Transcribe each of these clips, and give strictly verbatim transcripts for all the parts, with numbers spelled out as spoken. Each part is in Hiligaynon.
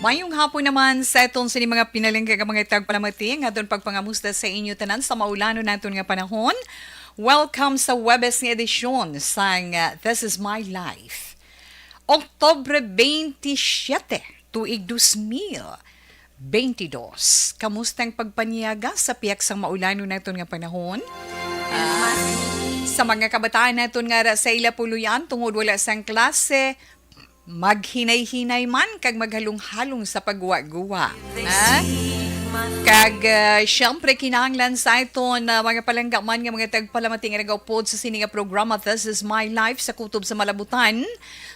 Mayong hapon naman sa aton sini mga pinalangga nga mga tagpalamati nga aton pagpangamusta sa inyo tanan sa maulanon naton nga panahon. Welcome sa Webes nga edisyon sang, uh, This Is My Life. Oktubre twenty-seven, tuig dos mil twenty-dos. Kamusta ang pagpanyaga sa pihak sang maulanon naton nga panahon? Ah, sa mga kabataan naton nga ara sa ila puloy-an tungod wala sang klase, maghinay-hinay man kag maghalong-halong sa pagguwa-guwa. Ha? Kag, ah, siyempre, kinahanglan sa aton, ah, mga palangga man nga mga tagpalamati nga nagaupod sa sini nga programa, This Is My Life, sa kutob sa malabutan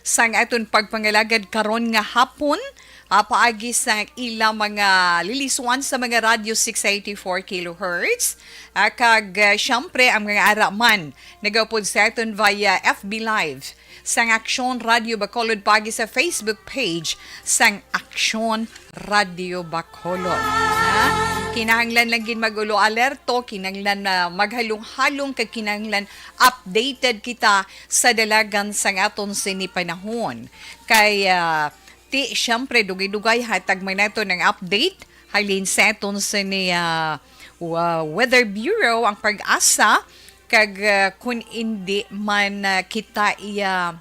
sang aton pagpangalagad karon nga hapon, ah, paagi sa ila mga lilisuan sa mga radyo six eighty-four kilohertz, ah, kag, ah, siyempre, ang mga ara man nagaupod sa aton via F B Live sang Aksyon Radio Bacolod paagi sa Facebook page sang Aksyon Radio Bacolod. Ha? Kinahanglan lang gid mag-ulo alerto, kinahanglan na maghalong-halong kag kinahanglan updated kita sa dalagan sang aton sini panahon. Kay, ah, ti, siyempre, dugay-dugay hatag man nato ng update halin sa aton sini, ah, wa-, Weather Bureau, ang PAGASA, kag, ah, kun indi man, ah, kita iya,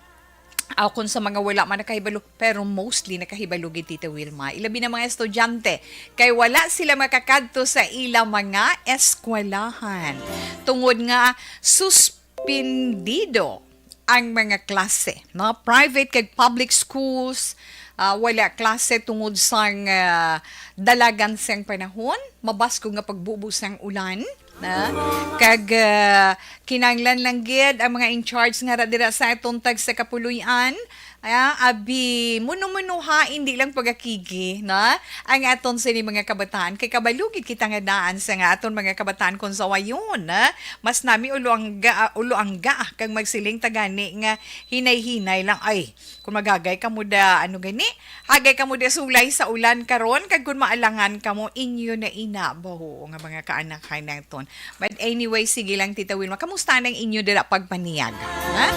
ah, kun sa mga wala man nakahibalo, pero mostly nakahibalo gid, Tita Wilma. Ilabi na mga estudyante, kay wala sila makakadto sa ila mga eskwelahan. Tungod nga suspendido ang mga klase, no? Private kag public schools, ah, wala klase tungod sang, ah, dalagan sang panahon, mabaskog nga pagbubo sang ulan, na? Kag, ah, kinahanglan lang gid ang mga in charge nga ra dira sa aton tagsa kapuloy-an, ah, abi, muno-muno ha, hindi lang pagakigi, na? Ang aton sini mga kabataan, kay kabalo gid kita nga daan sa nga aton mga kabataan kung sa wayon, na? Mas nami ulo ang ga-, ulo ang ga, kag magsiling ta gani nga hinay-hinay lang, ay, kung magagay ka mo da, ano gani, hagay ka mo da sulay sa ulan karon, kag kung maalangan ka mo, inyo na ina, baho nga mga kaanakay naton. But anyway, sige lang, Tita Wilma. Kamusta nang inyo dira pagpaniyaga? Ha?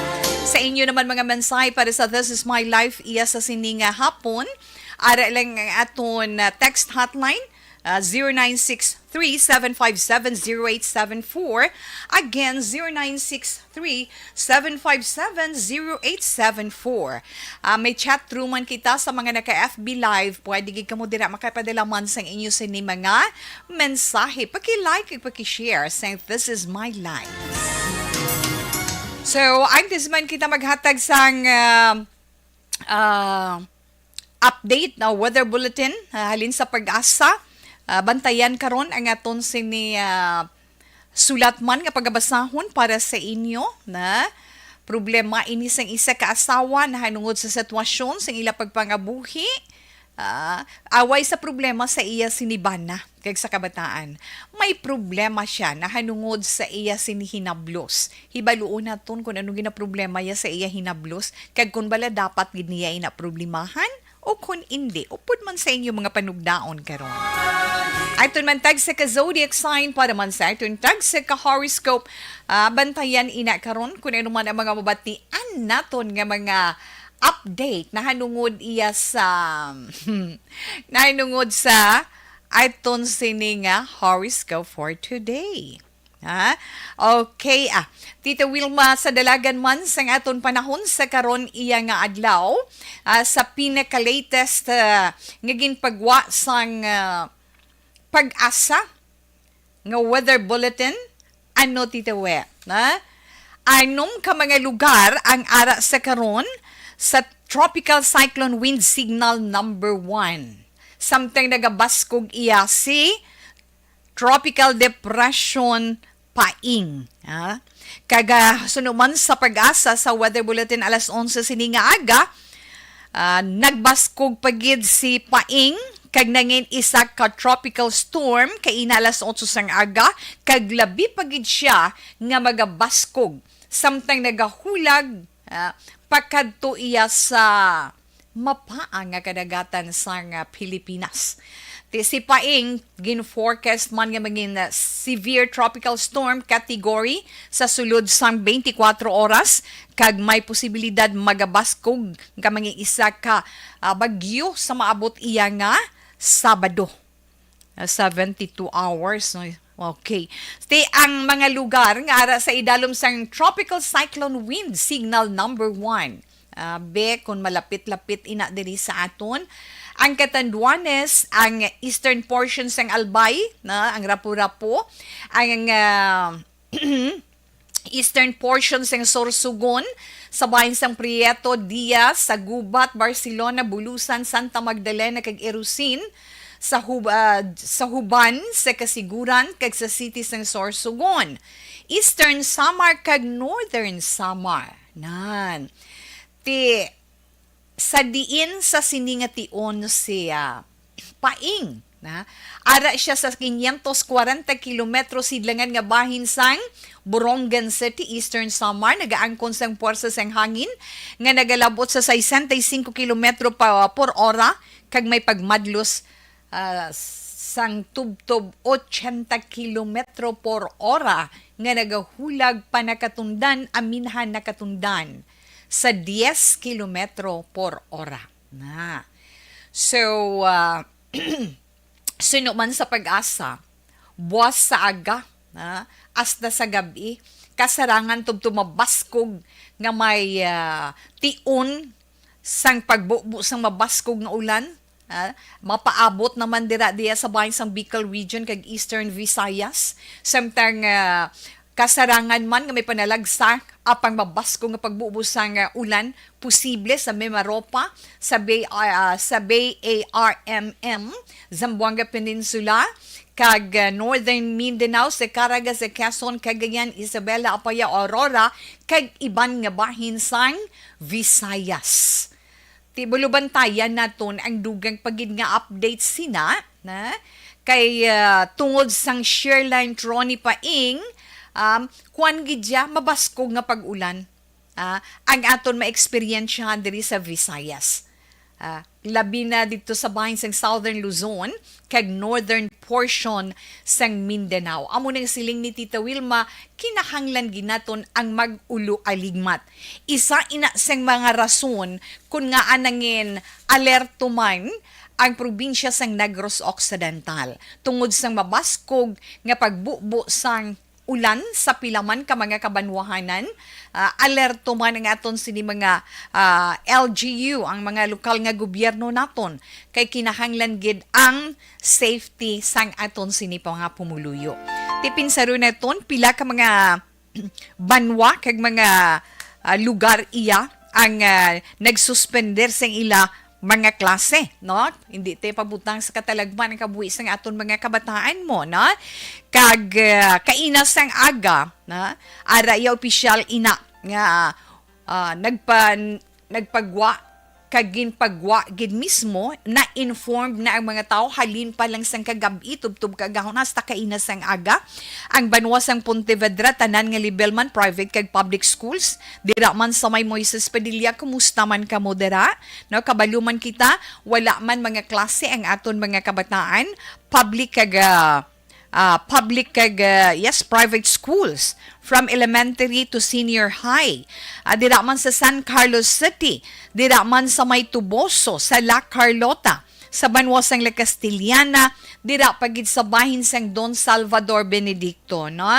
Sa inyo naman mga mensahe para sa This Is My Life, iya sa sini nga hapon, ara lang ang aton, ah, text hotline, ah, zero nine six three, seven five seven, zero eight seven four. Again, zero nine six three, seven five seven, zero eight seven four. Ah, may chat room man kita sa mga naka-F B Live. Pwede gid kamo dira makapadala man sang inyo sini mga mensahe. Paki-like ug paki-share. Say, "This is my life." So, antes man kita maghatag sang, ah, ah, update na weather bulletin, ah, halin sa PAGASA, ah, bantayan karon ang aton sini, ah, sulat man nga pagabasahon para sa inyo, na problema ini sang isa ka asawa nahanungod sa sitwasyon sang ila pagpangabuhi. Ah, away sa problema sa iya sini bana kag sa kabataan. May problema siya nahanungod sa iya sini hinablos. Hibaluon naton kung ano ginaproblema iya sa iya hinablos, kag kung bala dapat gid niya ina problemahan o kung indi, upod man sa inyo mga panugdaon karon. Aton man tagsa ka zodiac sign para man sa aton tagsa ka horoscope. Ah, bantayan ina karon kung ano man ang mga mabatian naton nga mga update nahanungod iya sa, nahanungod sa aton sini nga horoscope for today. Ha? Okay, ah. Tita Wilma, sa dalagan man sang aton panahon sa karon iya nga adlaw, ah, sa pinaka-latest, ah, nga ginpagwa sang, ah, PAGASA nga weather bulletin, ano, Tita We, na? Anom ka mga lugar ang ara sa karon sa Tropical Cyclone Wind Signal number one. Samtang nagabaskog iya si Tropical Depression Paing, ha? Kag, ah, suno man sa PAGASA sa weather bulletin alas onse sini nga aga, ah, nagbaskog pa gid si Paing kag nangin isa ka tropical storm kaina alas otso sang aga, kag labi pa gid siya nga magabaskog samtang nagahulag, ah, pakadto iya sa mapaa nga kadagatan sang, ah, Pilipinas. Ti si Paing, gin-forecast man nga mangin, uh, severe tropical storm category sa sulod sang twenty-four oras, kag may posibilidad magabaskog nga mangin isa ka, uh, bagyo sa maabot iya nga Sabado. Uh, seventy-two hours, no? Okay. Ti ang mga lugar nga ara sa idalom sang tropical cyclone wind signal number one. Abi, kung malapit-lapit ina diri sa aton, ang Catanduanes, ang eastern portion sang Albay, na, ang Rapu-Rapu, ang, ah, eastern portion sang Sorsogon, sa bahin sang Prieto, Diaz, sa Gubat, Barcelona, Bulusan, Santa Magdalena, kag Irosin, sa Hub-, ah, sa Huban, sa Kasiguran, kag sa City sang Sorsogon, Eastern Samar, kag Northern Samar. Nan. Ti, sa diin sa sini nga tion siya Paing, na, ara siya sa quinientos kwarenta kilometro sidlangan nga bahin sang Borongan City, Eastern Samar, nagaangkon sang puwersa sang hangin nga nagalabot sa sesenta y cinco kilometro pa, por ora, kag may pagmadlos, ah, sang tubtob ochenta kilometro por ora nga nagahulag pa nakatundan, aminhan nakatundan sa dies kilometro por ora. Na. So, ah, suno man sa PAGASA, buwas sa aga, na, hasta sa gab-i, kasarangan tubtob mabaskog nga may, ah, tion sang pagbubo sang mabaskog nga ulan, ah, mapaabot naman dira diya sa bahin sang Bicol Region kag Eastern Visayas. Samtang, ah, kasarangan man nga may panalagsa apang mabaskog nga pagbubo sang, ah, ulan posible sa Mimaropa, sa Bay, ah, sa Bay A R M M, Zamboanga Peninsula, kag, ah, Northern Mindanao, sa Caraga, sa Quezon, Cagayan, Isabela, Apayao, Aurora, kag iban nga bahin sang Visayas. Ti, bulubantayan naton ang dugang pa gid nga update sina, na? Kay, ah, tungod sang shear line Tronnie Paing, um, kuwan gid siya, mabaskog nga pag-ulan, ah, ang aton maeksperiensyahan diri sa Visayas. Ah, labi na didto sa bahin sang Southern Luzon kag northern portion sang Mindanao. Amo nang siling ni Tita Wilma, kinahanglan gid naton ang mag-ulo aligmat. Isa ina sang mga rason kon ngaa nangin alerto man ang probinsya sang Negros Occidental tungod sang mabaskog nga pagbubo sang ulan sa pila man ka mga kabanwahanan. Ah, alerto man ang aton sini mga, ah, L G U, ang mga lokal nga gobyerno naton, kay kinahanglan gid ang safety sang aton sini pa mga pumuluyo. Ti pinsaron naton pila ka mga banwa kag mga, ah, lugar iya ang, ah, nagsuspender sang ila mga klase, no? Hindi tayo pabutang sa katalagman ang kabuhi sang aton mga kabataan mo, no? Kag, ah, kaina sang aga, na, ara iya opisyal ina nga, ah, nagpa-, nagpagwa kag ginpagwa gid mismo, na-informed na ang mga tawo halin pa lang sang kagab-i tubtob kagahon hasta kaina sang aga. Ang banwa sang Pontevedra, tanan nga level man, private kag public schools, dira man sa may Moises Padilla, kumusta man kamo dira? No, kabalo man kita, wala man mga klase ang aton mga kabataan, public kag, ah, ah, public kag, ah, yes, private schools, from elementary to senior high. Ah, dira man sa San Carlos City, dira man sa may Toboso, sa La Carlota, sa banwa sang La Castellana, dira pa gid sa bahin sang Don Salvador Benedicto, no?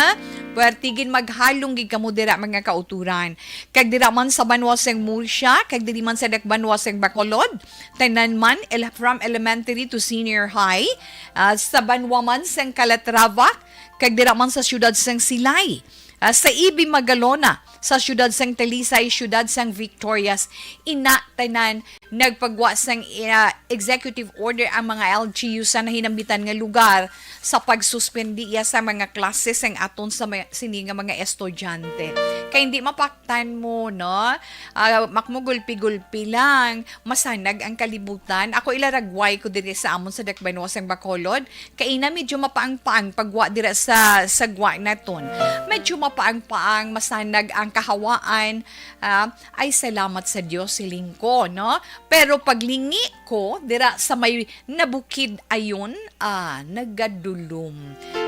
Puwerte gid maghalong gid kamo dira, mga kauturan. Kag dira man sa banwa sang Murcia, kag diri man sa dakbanwa sang Bacolod, tanan man, ele-, from elementary to senior high, ah, sa banwa man sang Calatrava, kag dira man sa siyudad sang Silay, ah, sa Ibi Magalona, sa siyudad sang Talisay, siyudad sang Victorias, ina tanan nagpagwa sang, ah, executive order ang mga L G U sa nahinambitan nga lugar sa pagsuspindi iya sa mga klase sang aton sa mga, sini nga mga estudyante. Kay hindi mapaktan mo, no? Ah, makmo gulpi-gulpi lang, masanag ang kalibutan. Ako, ilaragway ko diri sa amon sa dakbanwa sang Bacolod. Kaina medyo mapaang-paang pagwa dira sa, sa gwa naton. Medyo mapaang-paang, masanag ang kahawaan. Ah, ay, salamat sa Dios, siling ko, no? Pero paglingi ko dira sa may nabukid ayon, ah, nagadulom.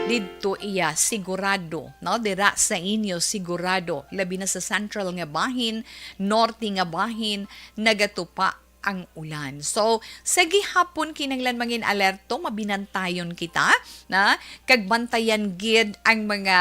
Didto iya sigurado, no? Dira sa inyo sigurado, labi na sa central nga bahin, norte nga bahin, nagatupa ang ulan. So, sa gihapon kinahanglan mangin alerto, mabinantayon kita, na kag bantayan gid ang mga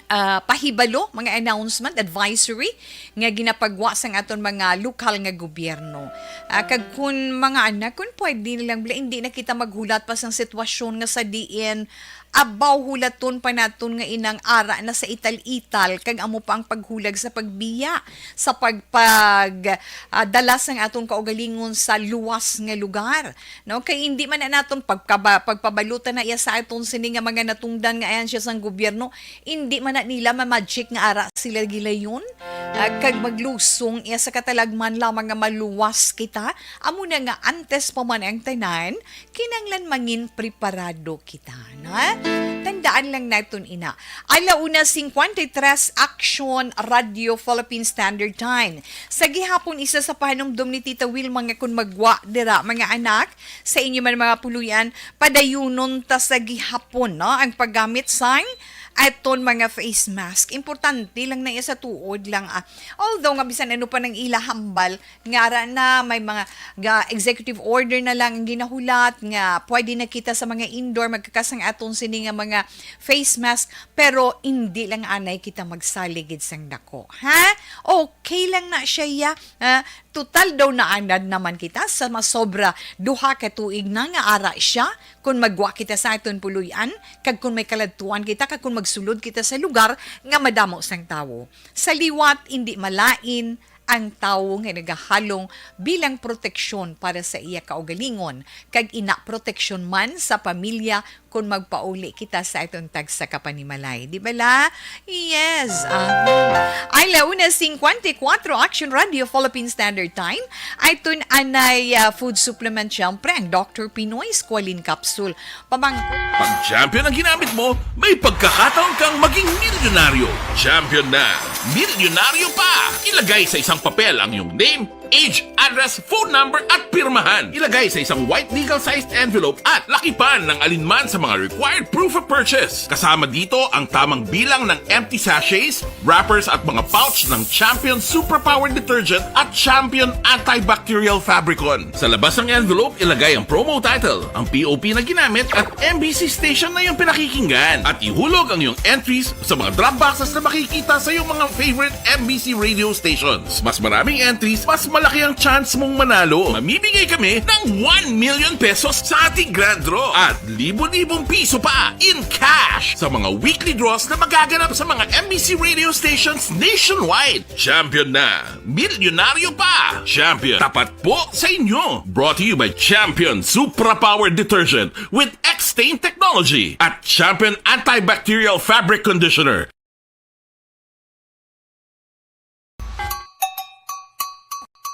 ah, pahibalo, mga announcement, advisory nga ginapagwa sang aton mga lokal nga gobyerno. Ah, kag kun mga anak, kun pwede na lang, bala, hindi na kita maghulat pa sang sitwasyon nga sa diin, abaw, hulaton pa naton nga inang ara na sa ital-ital, kag amo pa ang paghulag sa pagbiya, sa pagpag, ah, dala sang aton kaugalingon sa luwas nga lugar. No? Kay hindi man na naton pagkaba-, pagpabalutan na iya sa aton sini nga mga natungdan nga ayan siya sang gobyerno, hindi man na nila ma-magic nga ara sila gilayon. Ah, kag maglusong iya sa katalagman lamang nga maluwas kita. Amo na nga antes pa man ang tanan, kinanglan mangin preparado kita, na? Tandaan lang naton ina. Ala una cincuenta y tres Action Radio Philippine Standard Time. Sa gihapon, isa sa pahanumdom ni Tita Wilma nga kun magwa dira, mga anak, sa inyo man mga puloy-an, padayunon ta sa gihapon, no, ang paggamit sang aton mga face mask. Importante lang na iya sa tuod lang, ah. Although nga bisan ano pa nang ila hambal, nga ara na may mga ga-, executive order na lang ang ginahulat nga pwede na kita sa mga indoor magkakas ang aton sini nga mga face mask, pero hindi lang anay kita magsaligid sang dako, ha? Okay lang na siya, ya. Ah, total daw naanad naman kita sa masobra duha ka tuig na nga ara siya. Kung magwa kita sa aton puloy-an, kag kung may kaladtuan kita, kag kung magsulod kita sa lugar nga madamo sang tawo. Sa liwat, hindi malain ang tawo nga nagahalong bilang proteksyon para sa iya kaugalingon, kag ina proteksyon man sa pamilya kon magpauli kita sa aton tagsa ka panimalay. Di bala? Yes. Ah. Ay, la una cincuenta y cuatro, Action Radio, Philippine Standard Time. Ay tun anay, ah, food supplement, syempre, ang Doctor Pinoy Squalene Capsule. Pamang- Pag champion ang ginamit mo, may pagkakataon kang maging milyonaryo. Champion na, milyonaryo pa! Ilagay sa isang papel ang iyong name, age, address, phone number, at pirmahan. Ilagay sa isang white legal-sized envelope at lakipan ng alinman sa mga required proof of purchase. Kasama dito ang tamang bilang ng empty sachets, wrappers, at mga pouch ng Champion Superpower Detergent at Champion Antibacterial Fabricon. Sa labas ng envelope, ilagay ang promo title, ang P O P na ginamit, at M B C station na iyong pinakikinggan. At ihulog ang iyong entries sa mga drop boxes na makikita sa iyong mga favorite M B C radio stations. Mas maraming entries, mas malaki ang chance mong manalo. Mamimigay kami ng one million pesos sa ating grand draw at libo-libong piso pa in cash sa mga weekly draws na magaganap sa mga M B C radio stations nationwide. Champion na! Milyonaryo pa! Champion, tapat po sa inyo! Brought to you by Champion Supra Power Detergent with X-Stain Technology at Champion Antibacterial Fabric Conditioner.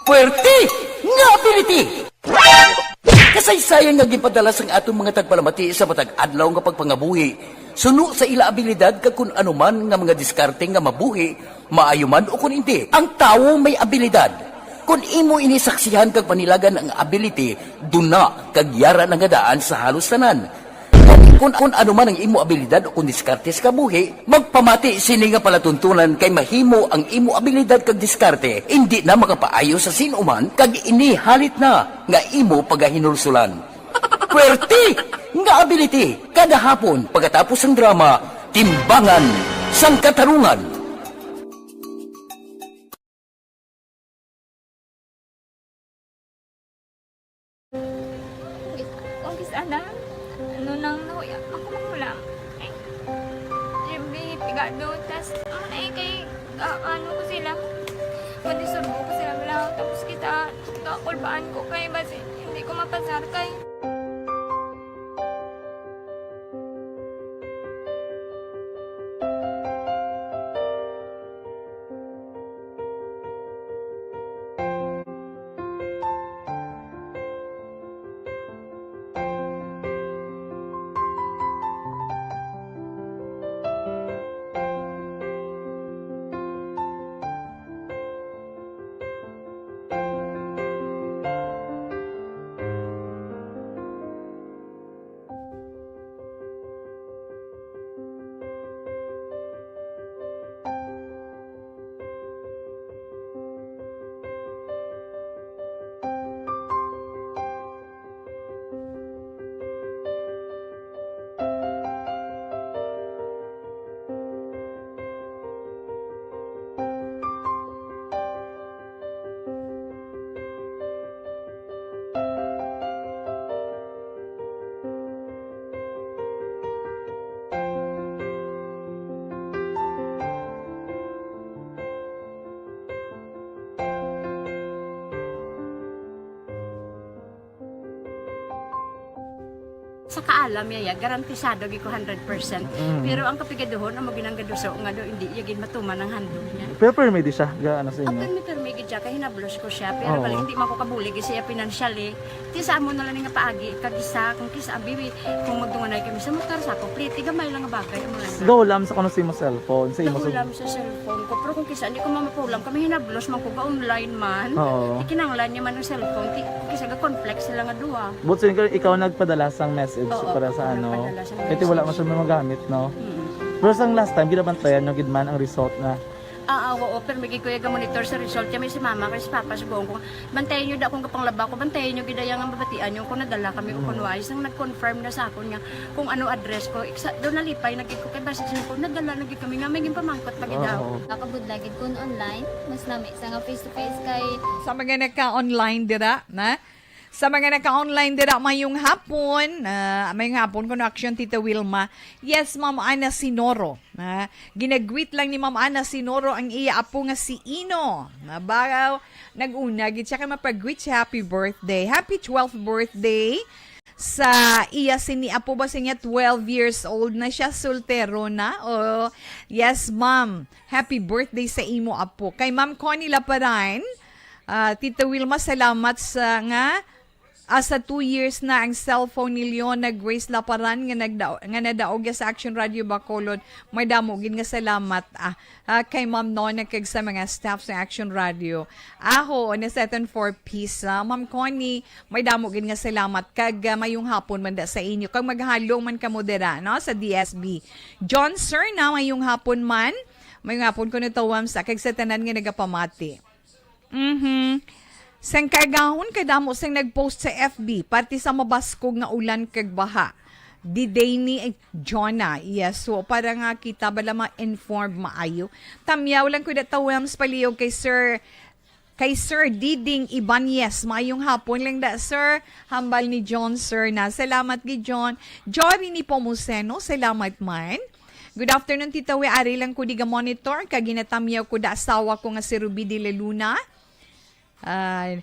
Puwerte nga ability! Kasaysayan nga ginpadala sang aton mga tagpalamati sa matag adlaw nga pagpangabuhi, suno sa ila abilidad kag kun ano man nga mga diskarte nga mabuhi, maayo man o kun indi. Ang tawo may abilidad. Kun imo ini saksihan kag panilagan ang ability, duna kag yara na nga daan sa halos tanan. Kung, kung ano man ang imo abilidad o kung diskarte sa kabuhi, magpamati sini nga palatuntunan kay mahimo ang imo abilidad kag diskarte indi na makapaayo sa sin-o man kag ini halit na nga imo pagahinulsulan. Puwerte nga ability kada hapon pagkatapos sang drama, Timbangan sang Katarungan. Kung kis-, ana, ano nang nahuya, ako magmula. Eh, siyempre, pigado, tas, ano na eh, kay, ah, ano ko sila, madisurbo ko sila, wala, tapos kita, kakulbaan ko kay, basi, hindi ko mapasar kay. Sa kaalam niya, ya, garantisado gid ko hundred percent. Mm. Pero ang kapigaduhon, amo ginang gaduso nga do, hindi iya gid matuman ang handog niya. Pero permi di siya, ga-, ano sa inyo? Permi, permi gid siya, kay hinablos ko siya. Pero Oo. Bali, hindi man ko kabulig siya financially. Ti sa amo na lang nga paagi, kag isa, kung kisa, abi, kung magtunganay kami sa motor, sa ako, pliti, gamay lang nga bagay, amo lang. Go, lam sa kuno sa imo cellphone, sa imo Nahulam sa cellphone ko. Pero kung kisa, hindi ko mamapulam, kami hinablos man ko, ga-online man. Oo. Ti kinahanglan niya man ang cellphone, ti, kung kisa, ga-conflict sila nga duha. But since ikaw nagpadala sang message Oo, para sa ako ano, nagpadala sang kaya ti wala man message. Siya magamit, no? Mm. Pero sang last time, ginabantayan nyo gid man ang result na. Ah, ah, oo, pero may gid ko yung monitor sa result. Kaya may si mama, kay si papa, subukan ko, "Bantayan nyo da akong kapanglaba ko, bantayan nyo gid ang mabatian nyo kung nadala kami o Mm. kung wala." Isang nag-confirm na sa akon nga kung ano address ko. Iksa, doon nalipay na gid ko, kay basta siya ko, nadala na gid kami nga, may ginpamangkot pa gid Oo. Ako. Nakabudlay gid kun online, mas nami sa nga face to face kay Sa mga naka-online dira, na? Sa mga naka-online dira, mayong hapon. Ah, mayong hapon, kuno action, Tita Wilma. Yes, Ma'am Ana Sinoro. Ah, ginagwit lang ni Ma'am Ana Sinoro ang iya apo nga si Ino. Nabagaw, nag-una gid siya kay mapagwit siya, happy birthday. Happy twelfth birthday sa iya sini apo ba siya, twelve years old na siya, soltero na. Oh, yes, ma'am. Happy birthday sa imo apo. Kay Ma'am Connie Laparan, ah, Tita Wilma, salamat sa nga, ah, sa two years na ang cellphone ni Leona Grace Laparan nga nagda-, nga nadaog sa Action Radio Bacolod. May damo gid nga salamat, ah, ah, kay Ma'am Nona kag sa mga staff sa Action Radio. Aho, na seven four pisa. Ma'am Connie, may damo gid nga salamat kag, ah, mayong hapon man da sa inyo. Kag maghalong man kamo dira, no, sa D S B. John Sir na, mayong hapon man. Mayong hapon ko na tawam sa kag sa tanan nga nagapamati. Mhm. Sang kargahon kadamo sang nag-post sa F B, parte sa mabaskog nga ulan kag baha. Di day ni, eh, Jonah. Yes, so para nga kita bala ma-informed maayo. Tamyaw lang ko da tawam sa palihog kay Sir, kay Sir Diding Ibanez. Mayong hapon lang da, sir. Hambal ni John, sir, na. Salamat gid, John. Jory ni Pomuceno, salamat man. Good afternoon, Tita We. Ari lang ko di ga monitor kag ginatamyaw ko da asawa ko nga si Ruby de la Luna. Ah,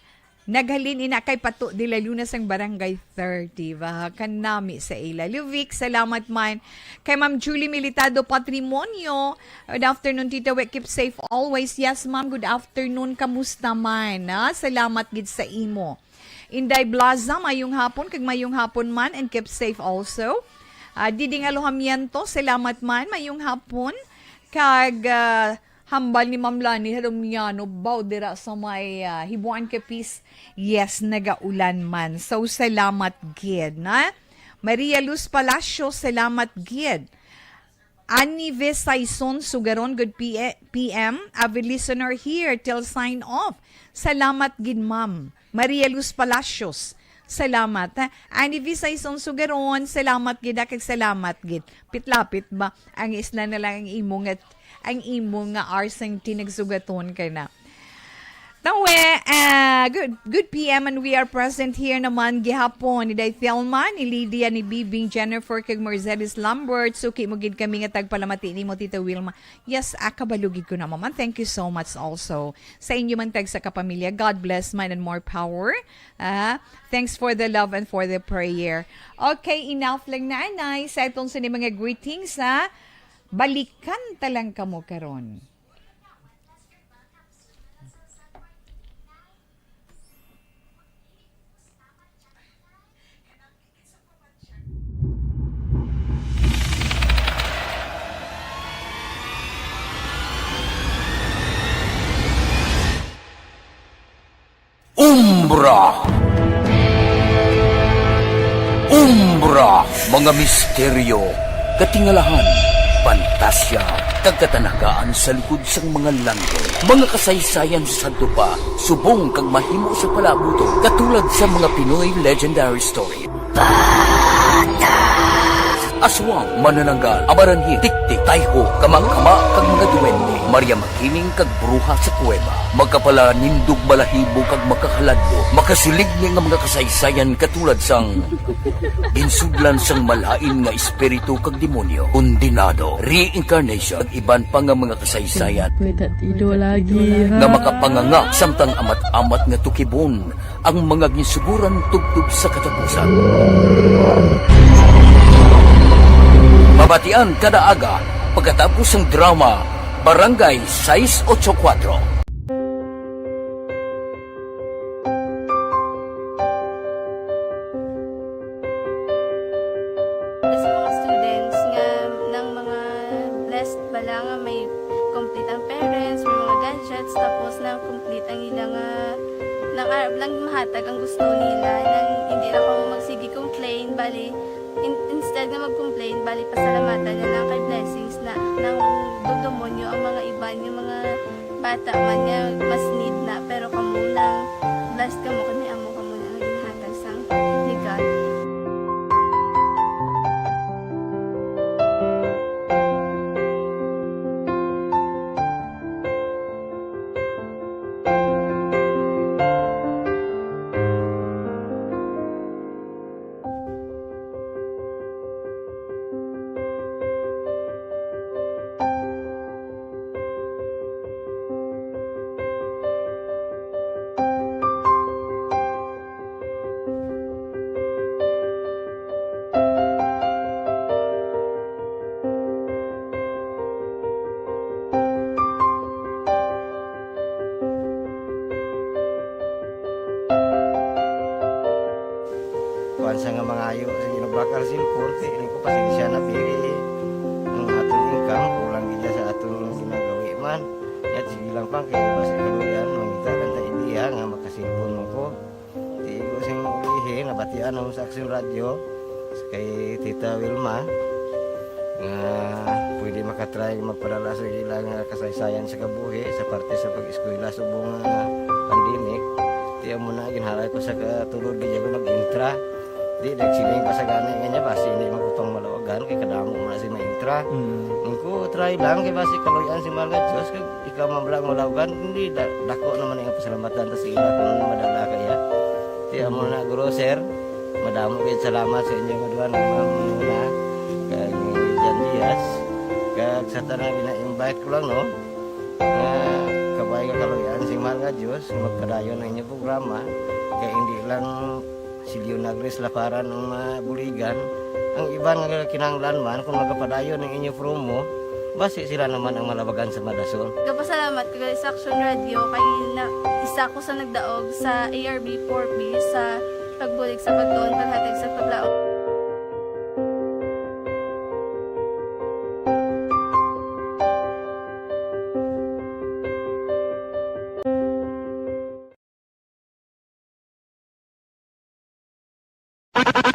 naghalin ina kay Pato de la Luna sang Barangay thirty. Ba, kanami sa ila. Luvic, salamat man. Kay Ma'am Julie Militado Patrimonio, good afternoon, Tita We. Keep safe always. Yes, ma'am. Good afternoon. Kamusta man? Ah, salamat gid sa imo. Inday Blaza, mayong hapon, kag mayong hapon man, and keep safe also. Ah, Diding Alojamiento, salamat man, mayong hapon. Kag, ah, hambal ni Ma'am Lani Hermiano, baw dira sa may, ah, Hibuan Capiz. Yes, nagaulan man. So, salamat gid, na? Maria Luz Palacio, salamat gid. Annie V. Saison Sugaron, good P-, P M. Avid listener here till sign off. Salamat gid, ma'am. Maria Luz Palacios, salamat, ha. Annie V. Saison Sugaron, salamat gid, ha, kag salamat gid. Pitlapit ba? Ang isla na lang ang imo nga, ang imo nga arsang tinagsugaton ka na. Tawe, ah, good, good P M, and we are present here naman gihapon ni Day Thelma, ni Lydia, ni Bibing, Jennifer, kag Mercedes Lambert. Suki mo gid kami nga tagpalamati nimo, Tita Wilma. Yes, ah, kabalo gid ko na, Mama. Thank you so much also sa inyo man tag sa kapamilya. God bless man and more power. Ah, thanks for the love and for the prayer. Okay, enough lang na, anay. Sa itong sa mga greetings, ha? Balikan ta lang kamo karon. Umbra. Umbra, mga misteryo, katingalahan, pantasya, kag katanagaan sa likod sang mga langit. Mga kasaysayan sa sadto pa, subong kag mahimo sa palaabuton, katulad sa mga Pinoy legendary story. Aswang, manananggal, amaranhit, tiktik, tayho, kamangkama, kag mga duwende. Maria Makiling kag bruha sa kuweba. Makapalanindog balahibo kag makahaladlo. Makasilig ni nga mga kasaysayan katulad sang ginsudlan sang malain nga espiritu kag demonyo, kondenado, reincarnation, kag iban pa nga mga kasaysayan Pwede tido lagi, ha? nga makapanganga samtang amat-amat nga tukibon Ang mga ginsuguran tubtob sa katapusan. Mabatian kada aga pagkatapos sang drama, Barangay sais ocho kuwatro. Sa mga students nga, nang mga blessed bala nga may complete ang parents, may mga gadgets, tapos nang complete ang ila nga, nang arab lang mahatag ang gusto nila, nang hindi na ko magsige complain, bali, in-, instead nga mag-complain, bali, pasalamatan na lang kay blessings na, nang dumdumonyo ang mga iban nga mga bata man nga mas need na, pero kamo lang, blessed kamo kay may amo kamo na nga ginhatag sang ni God. Kuwan sa nga mangayo sa ginagbakal sin korte, ini ko pasensya na, pili ang aton income, kulang gid sa aton ginagawi man. Yat, sige lang pa, kay basi kaluyan, mangita lang ta idea nga makasilpon mo ko. Di ko sing ulihi, nabatian ako sa Aksyon Radyo, sa kay Tita Wilma, nga pwede makatry magpadala sa ila nga kasaysayan sa kabuhi sa parte sa pag-eskwela subong nga pandemic. Di amo na, ginhalay ko sa katulod, di ako nag-intra. Di, nagsiling pa sa gani nga niya, basi hindi man ko pang malawagan, kay kadamo mo na si maintra. Mm. Ang ko, try lang, kay basi kaluyan si mahal nga Diyos, kag ikaw man lang malawagan, hindi, da-, dako naman ang pasalamatan ta sa ila kung madala kaya. Kaya mo na, guro, sir, madamo kayo salamat sa inyo nga duha nga mga muna, kag ni Jan Diaz, kag sa tanan gina-invite ko lang, no, nga kabay nga kaluyan sing mahal nga Dios nga magpadayon ang inyong programa, kay hindi lang si Leonagris Laparan ang mabuligan, ang iban nga kinahanglan man kung magapadayon ang inyong promo, basi sila naman ang malabagan sa madason. Gapasalamat ko gali sa Action Radio kay na, isa ko sa nagdaog sa A R B four B sa pagbulig sa pagtuon, paghatag sa paglaom.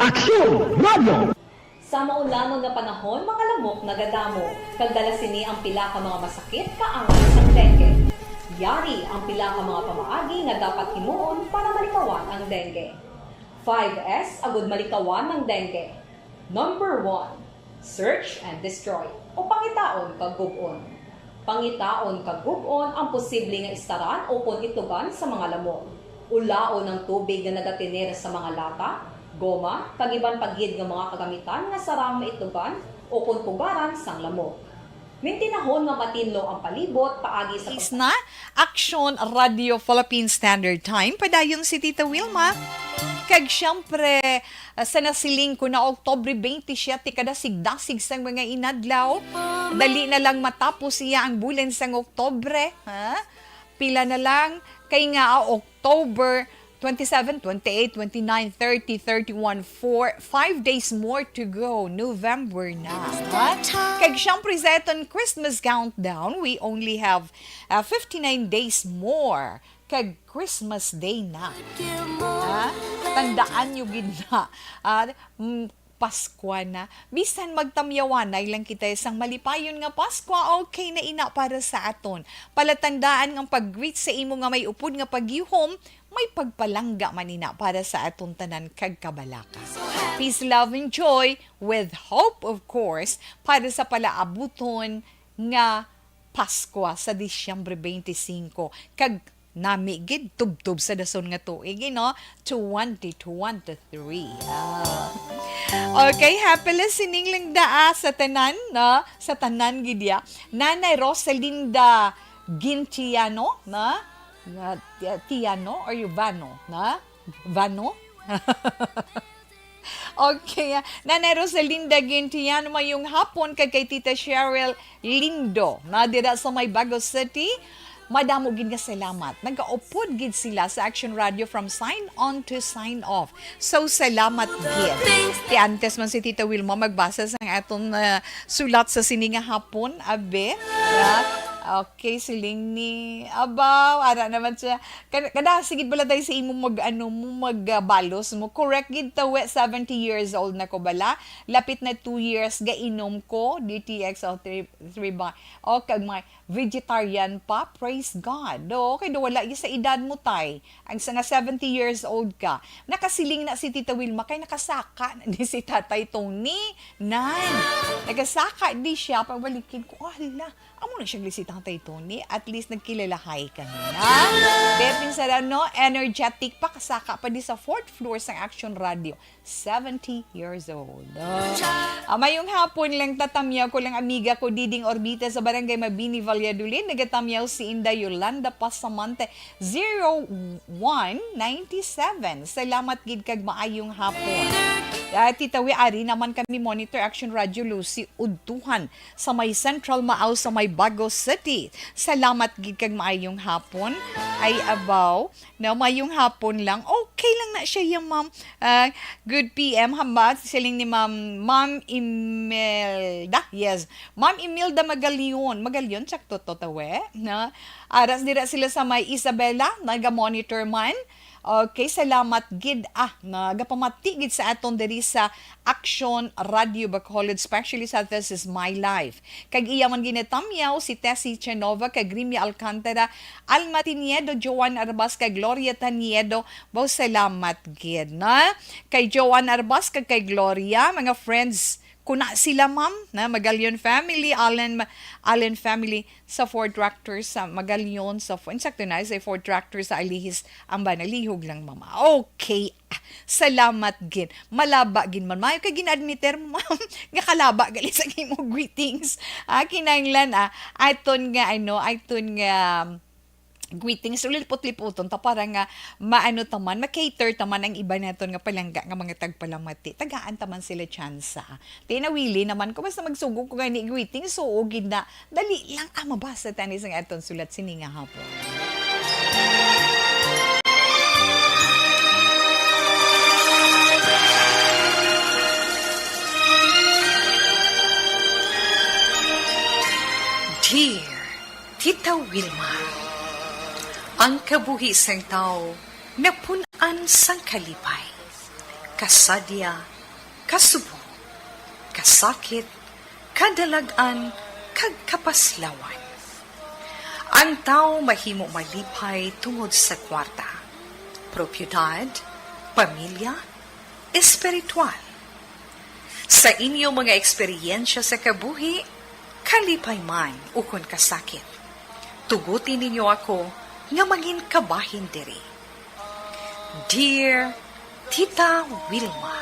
Aksyon Radio! Sa maulanon nga panahon, mga lamok nagadamo, kag dala sini ang pila ka mga masakit kaangay sang dengue. Yari ang pila ka mga pamaagi nga dapat himuon para malikawan ang dengue. Five S agud malikawan ang dengue. Number one, search and destroy, o pangitaon kag gub-on. Pangitaon kag gub-on ang posible nga istaran ukon itlugan sa mga lamok. Ulaon ang tubig nga nagatener sa mga lata, goma, kag iban pa gid nga mga kagamitan nga sarang maitlugan ukon pugaran sang lamok. Mintinahon nga matinlo ang palibot paagi sa Is na Action Radio Philippine Standard Time. Padayon si Tita Wilma. Kag siyempre, ah, sa nasiling ko na Oktubre twenty-seven, kadasig-dasig sang mga inadlaw. Dali na lang matapos iya ang bulan sang Oktubre, ha? Pila na lang, kay nga, ah, October twenty-seven, twenty-eight, twenty-nine, thirty, thirty-one, four, five days more to go. November na, ha? Kag siyempre, sa aton Christmas countdown, we only have, ah, fifty-nine days more. Kag Christmas Day na. Ha? Tandaan nyo gid na. Ah, mm, Paskwa na. Bisan magtamyawanay lang kita sang malipayon nga Paskwa, okay na ina para sa aton. Palatandaan nga ang pag-greet sa imo nga may upod nga pagyuhom, may pagpalangga man ina para sa aton tanan kag kabalaka. Peace, love, and joy with hope, of course, para sa palaabuton nga Paskwa sa Disyembre twenty-five. Kag nami gid tubtob sa dason nga tuig, eh, no? Twenty twenty-three. Ah. Okay, happy listening lang daa sa tanan, no? Sa tanan gid ya. Nanay Rosalinda Gintiano, no? Na, Ti-, Tiano or Yuvano, no? Vano? Okay, ah, Nanay Rosalinda Gintian, mayong hapon kag kay Tita Cheryl Lindo, na dira sa may Bago City. Madamo gid nga salamat. Nagaupod gid sila sa Action Radio from sign on to sign off. So, salamat gid. Ti antes man si Tita Wilma magbasa sang aton, ah, sulat sa sini nga hapon, abi. Yeah. Okay, siling ni Abaw, ara naman siya. Kada, kada, sige bala tayo sa imo mag, ano, mo mag, ah, balos mo. Correct gid to, we, seventy years old na ko bala. Lapit na two years ga inom ko, D T X o three, three ba? O, kag mga vegetarian pa, praise God. Do, kay do wala gyud sa edad mo, tay. Ang sa nga seventy years old ka. Nakasiling na si Tita Wilma, kay nakasaka na ni si Tatay Tony. Nan, nagasaka di siya, pagbalikin ko, "Ah, hala, amo na siya si Tatay Tony." At least nagkilalahay kami na. Bepin Sarano, energetic pa, kasaka pa di sa fourth floor sang Action Radio. Seventy years old. Oh. Ah, mayong hapon lang, tatamyaw ko lang, amiga ko, Diding Orbita sa Barangay Mabini, Valladolid. Nagatamyaw si Inday Yolanda Pasamante, zero one ninety seven. Salamat gid kag maayong hapon. Ah, Tita Wi, ari naman kami monitor Action Radio Lucy Udtuhan sa may Central Maaw sa may Bago City. Salamat gid kag maayong hapon. Ay, abaw, na mayong hapon lang. Okay lang na siya, ya, ma'am. Ah, good P M, hamba, siling ni Ma'am, Ma'am Imelda. Yes. Ma'am Imelda Magalion. Magalion, sakto to, tawe? No? Aras dira sila sa may Isabela, naga-monitor man. Okay, salamat gid, ah, nagapamati gid sa aton diri sa Action Radio Bacolod, especially sa This Is My Life. Kag iya man ginatamyaw si Tessie Chenova, kag Grimia Alcantara, Alma Tiniedo, Joan Arbas, kag Gloria Taniedo. Baw, salamat gid, na? Kay Joan Arbas, kag kay Gloria, mga friends, kuna sila, ma'am, na Magalion family, Allen, Allen family sa Fort Tractor sa Magalion, sa Fo-, insakto na, sa Fort Tractor sa Alihis, ang banalihog lang, mama. Okay. Ah, salamat gid. Malaba gid man. Mayo kay gin-admiter mo, ma'am, nga kalaba gali sa imo greetings. Ah, kinahanglan, ah, aton nga, ano, aton nga, um, greetings, ulil putliputon ta para nga maano ta man, ma-cater ta man ang iba naton nga palangga nga mga tagpalamati. Tagaan ta man sila tsansa. Tinawili naman ko, basta magsugo ko gani greetings, suo gid na. Dali lang, ah, mabasa tani sa aton sulat sini nga hapon. Dear Tita Wilma, ang kabuhi sang tawo napun-an sang kalipay, kasadya, kasubo, kasakit, kadalag-an, kag kapaslawan. Ang tawo mahimo malipay tungod sa kwarta, propiedad, pamilya, espiritual. Sa inyo mga eksperyensya sa kabuhi, kalipay man ukon kasakit, tuguti ninyo ako nga mangin kabahin diri. Dear Tita Wilma.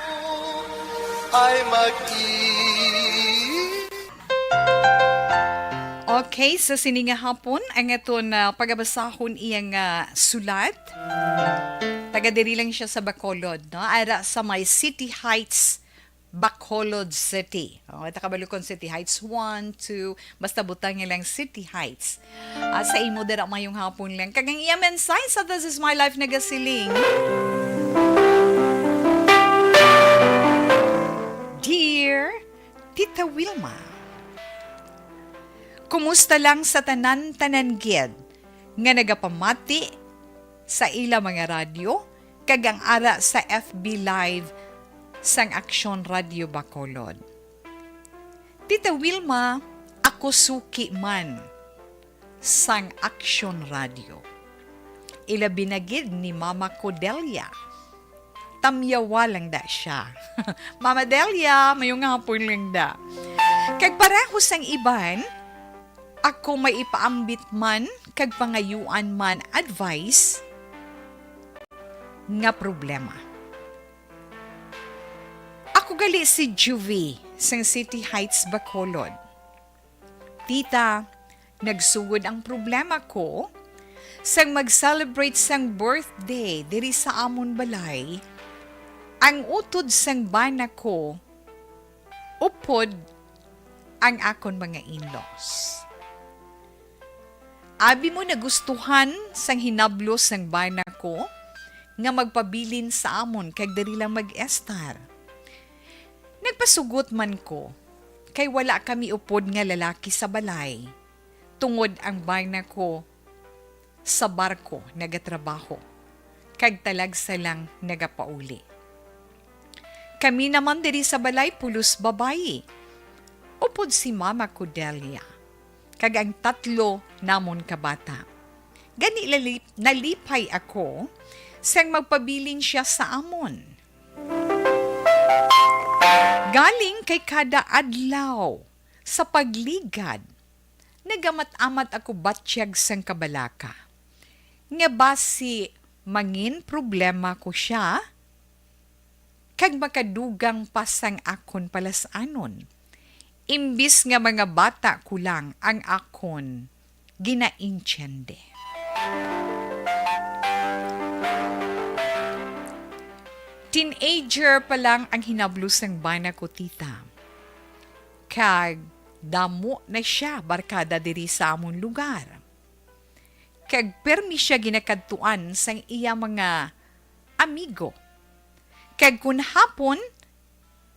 Ay mag-i- Okay, sa sini nga hapon, ang aton, ah, pagabasahon iya nga sulat. Taga diri lang siya sa Bacolod, no? Ara sa may City Heights, Bacolod City. Oh, ta kabalo kon City Heights one, two, basta butang niya lang City Heights. Ah, sa imo dira mayong hapon lang. Kag ang iya mensahe sa This Is My Life nagasiling, Dear Tita Wilma, kumusta lang sa tanan-tanan gid nga nagapamati sa ila mga radyo kag ang ara sa F B Live sang Aksyon Radio Bacolod? Tita Wilma, ako suki man sang Aksyon Radio. Ilabi na gid ni Mama ko, Delia. Tamyawa lang da siya. Mama Delia, mayong hapon lang da. Kag pareho sang iban, ako may ipaambit man kag pangayuan man advice nga problema. Ako gali si Juvie sang City Heights, Bacolod. Tita, nagsugod ang problema ko Sang mag-celebrate sang birthday diri sa amon balay, ang utod sang bana ko, upod ang akon mga in-laws. Abi mo nagustuhan sang hinablo sang bana ko nga magpabilin sa amon kag diri lang mag-estar. Nagpasugot man ko, kay wala kami upod nga lalaki sa balay, tungod ang bana ko sa barko nagatrabaho, kag talagsa lang nagapauli. Kami naman diri sa balay pulos babayi, upod si Mama ko, Delia, kag ang tatlo namon ka bata. Gani lalip-, nalipay ako sang magpabilin siya sa amon. Galing kay kada adlaw sa pagligad, nagamat-amat ako batyag sang kabalaka, nga basi mangin problema ko siya, kag makadugang pa sang akon palas-anon, imbis nga mga bata ko lang ang akon ginaintiende. Teenager pa lang ang hinablo sang bana ko, tita, kag damo na sia barkada diri sa amon lugar. Kag permi sia ginakadtuan sang iya mga amigo. Kag kun hapon,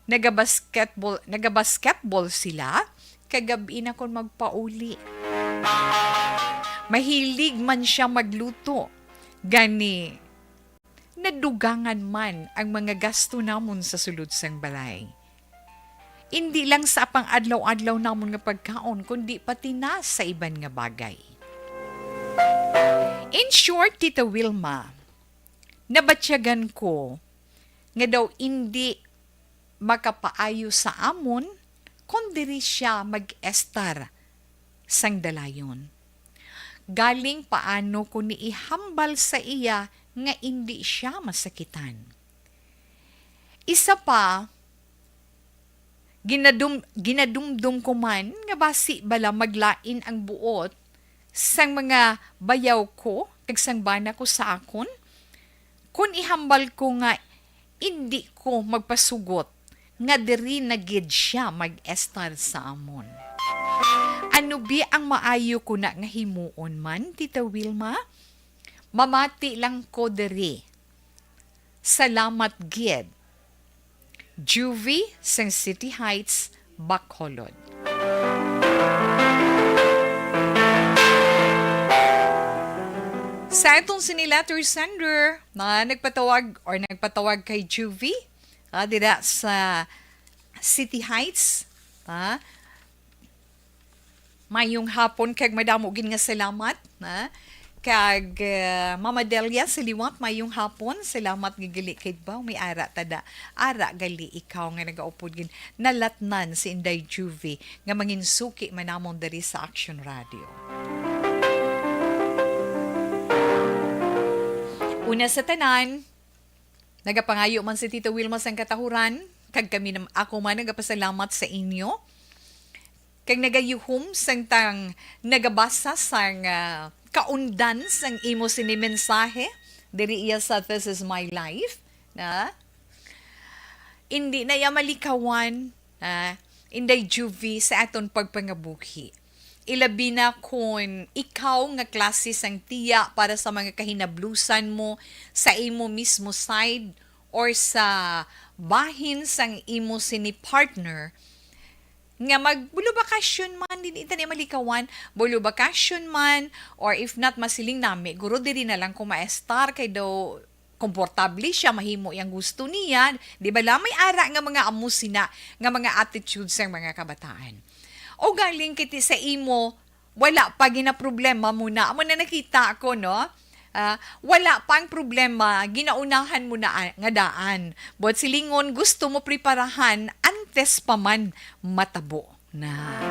nagabasketball, nagabasketball sila, kag gab-i na kon magpauli. Mahilig man sia magluto. Gani, nadugangan man ang mga gasto namon sa sulod sang balay. Indi lang sa pang-adlaw-adlaw namon nga pagkaon, kundi pati na sa iban nga bagay. In short, Tita Wilma, nabatyagan ko nga daw indi makapaayo sa amon kon diri sia mag-estar sang dalayon. Galing paano ko niihambal sa iya nga indi sia masakitan. Isa pa, ginadum-, ginadumdom ko man nga basi bala maglain ang buot sang mga bayaw ko kag sang bana ko sa akon, kon ihambal ko nga indi ko magpasugot nga diri na gid sia mag-estar sa amon. Ano bi ang maayo ko na nga himuon man, Tita Wilma? Mamati lang ko diri. Salamat gid. Juvie sang City Heights, Bacolod. Sa atong sini letter sender na nagpatawag or nagpatawag kay Juvie, ah, dira sa City Heights, ah, mayong hapon kag madamo gid nga salamat, ha? Kag, eh, Mama Delia, sa liwat, mayong hapon. Salamat nga gali kay ba, may ara tada. Ara gali ikaw nga nagaupod gid. Nalatnan si Inday Juvie nga manginsuki man namon diri sa Action Radio. Una sa tanan, nagapangayo man si Tita Wilma sang katahuran, kag kami nam-, ako man nagapasalamat sa inyo. Kag nagayuhom sang tang nagabasa sang, ah, kaundan sang imo sini mensahe diri iya sa This Is My Life, na indi na iya malikawan, ah, Inday Juvie, sa aton pagpangabuhi. Ilabi na kon ikaw nga klase sang tiya para sa mga kahinablusan mo sa imo mismo side or sa bahin sang imo sini partner, nga magbulubakasyon man, di ta niya malikawan, bulubakasyon man, or if not, masiling nami, guro diri na lang ko maestar, kay daw komportable siya, mahimo yang gusto niya, di ba la? May ara nga mga amo sina, nga mga attitudes sang mga kabataan. O galing kiti sa imo, wala pa ginaproblema mo na. Amo na nakita ko, no? Ah, wala pa ang problema, ginaunahan mo na a-, nga daan. Buot silingon, gusto mo preparahan antes pa man matabo na.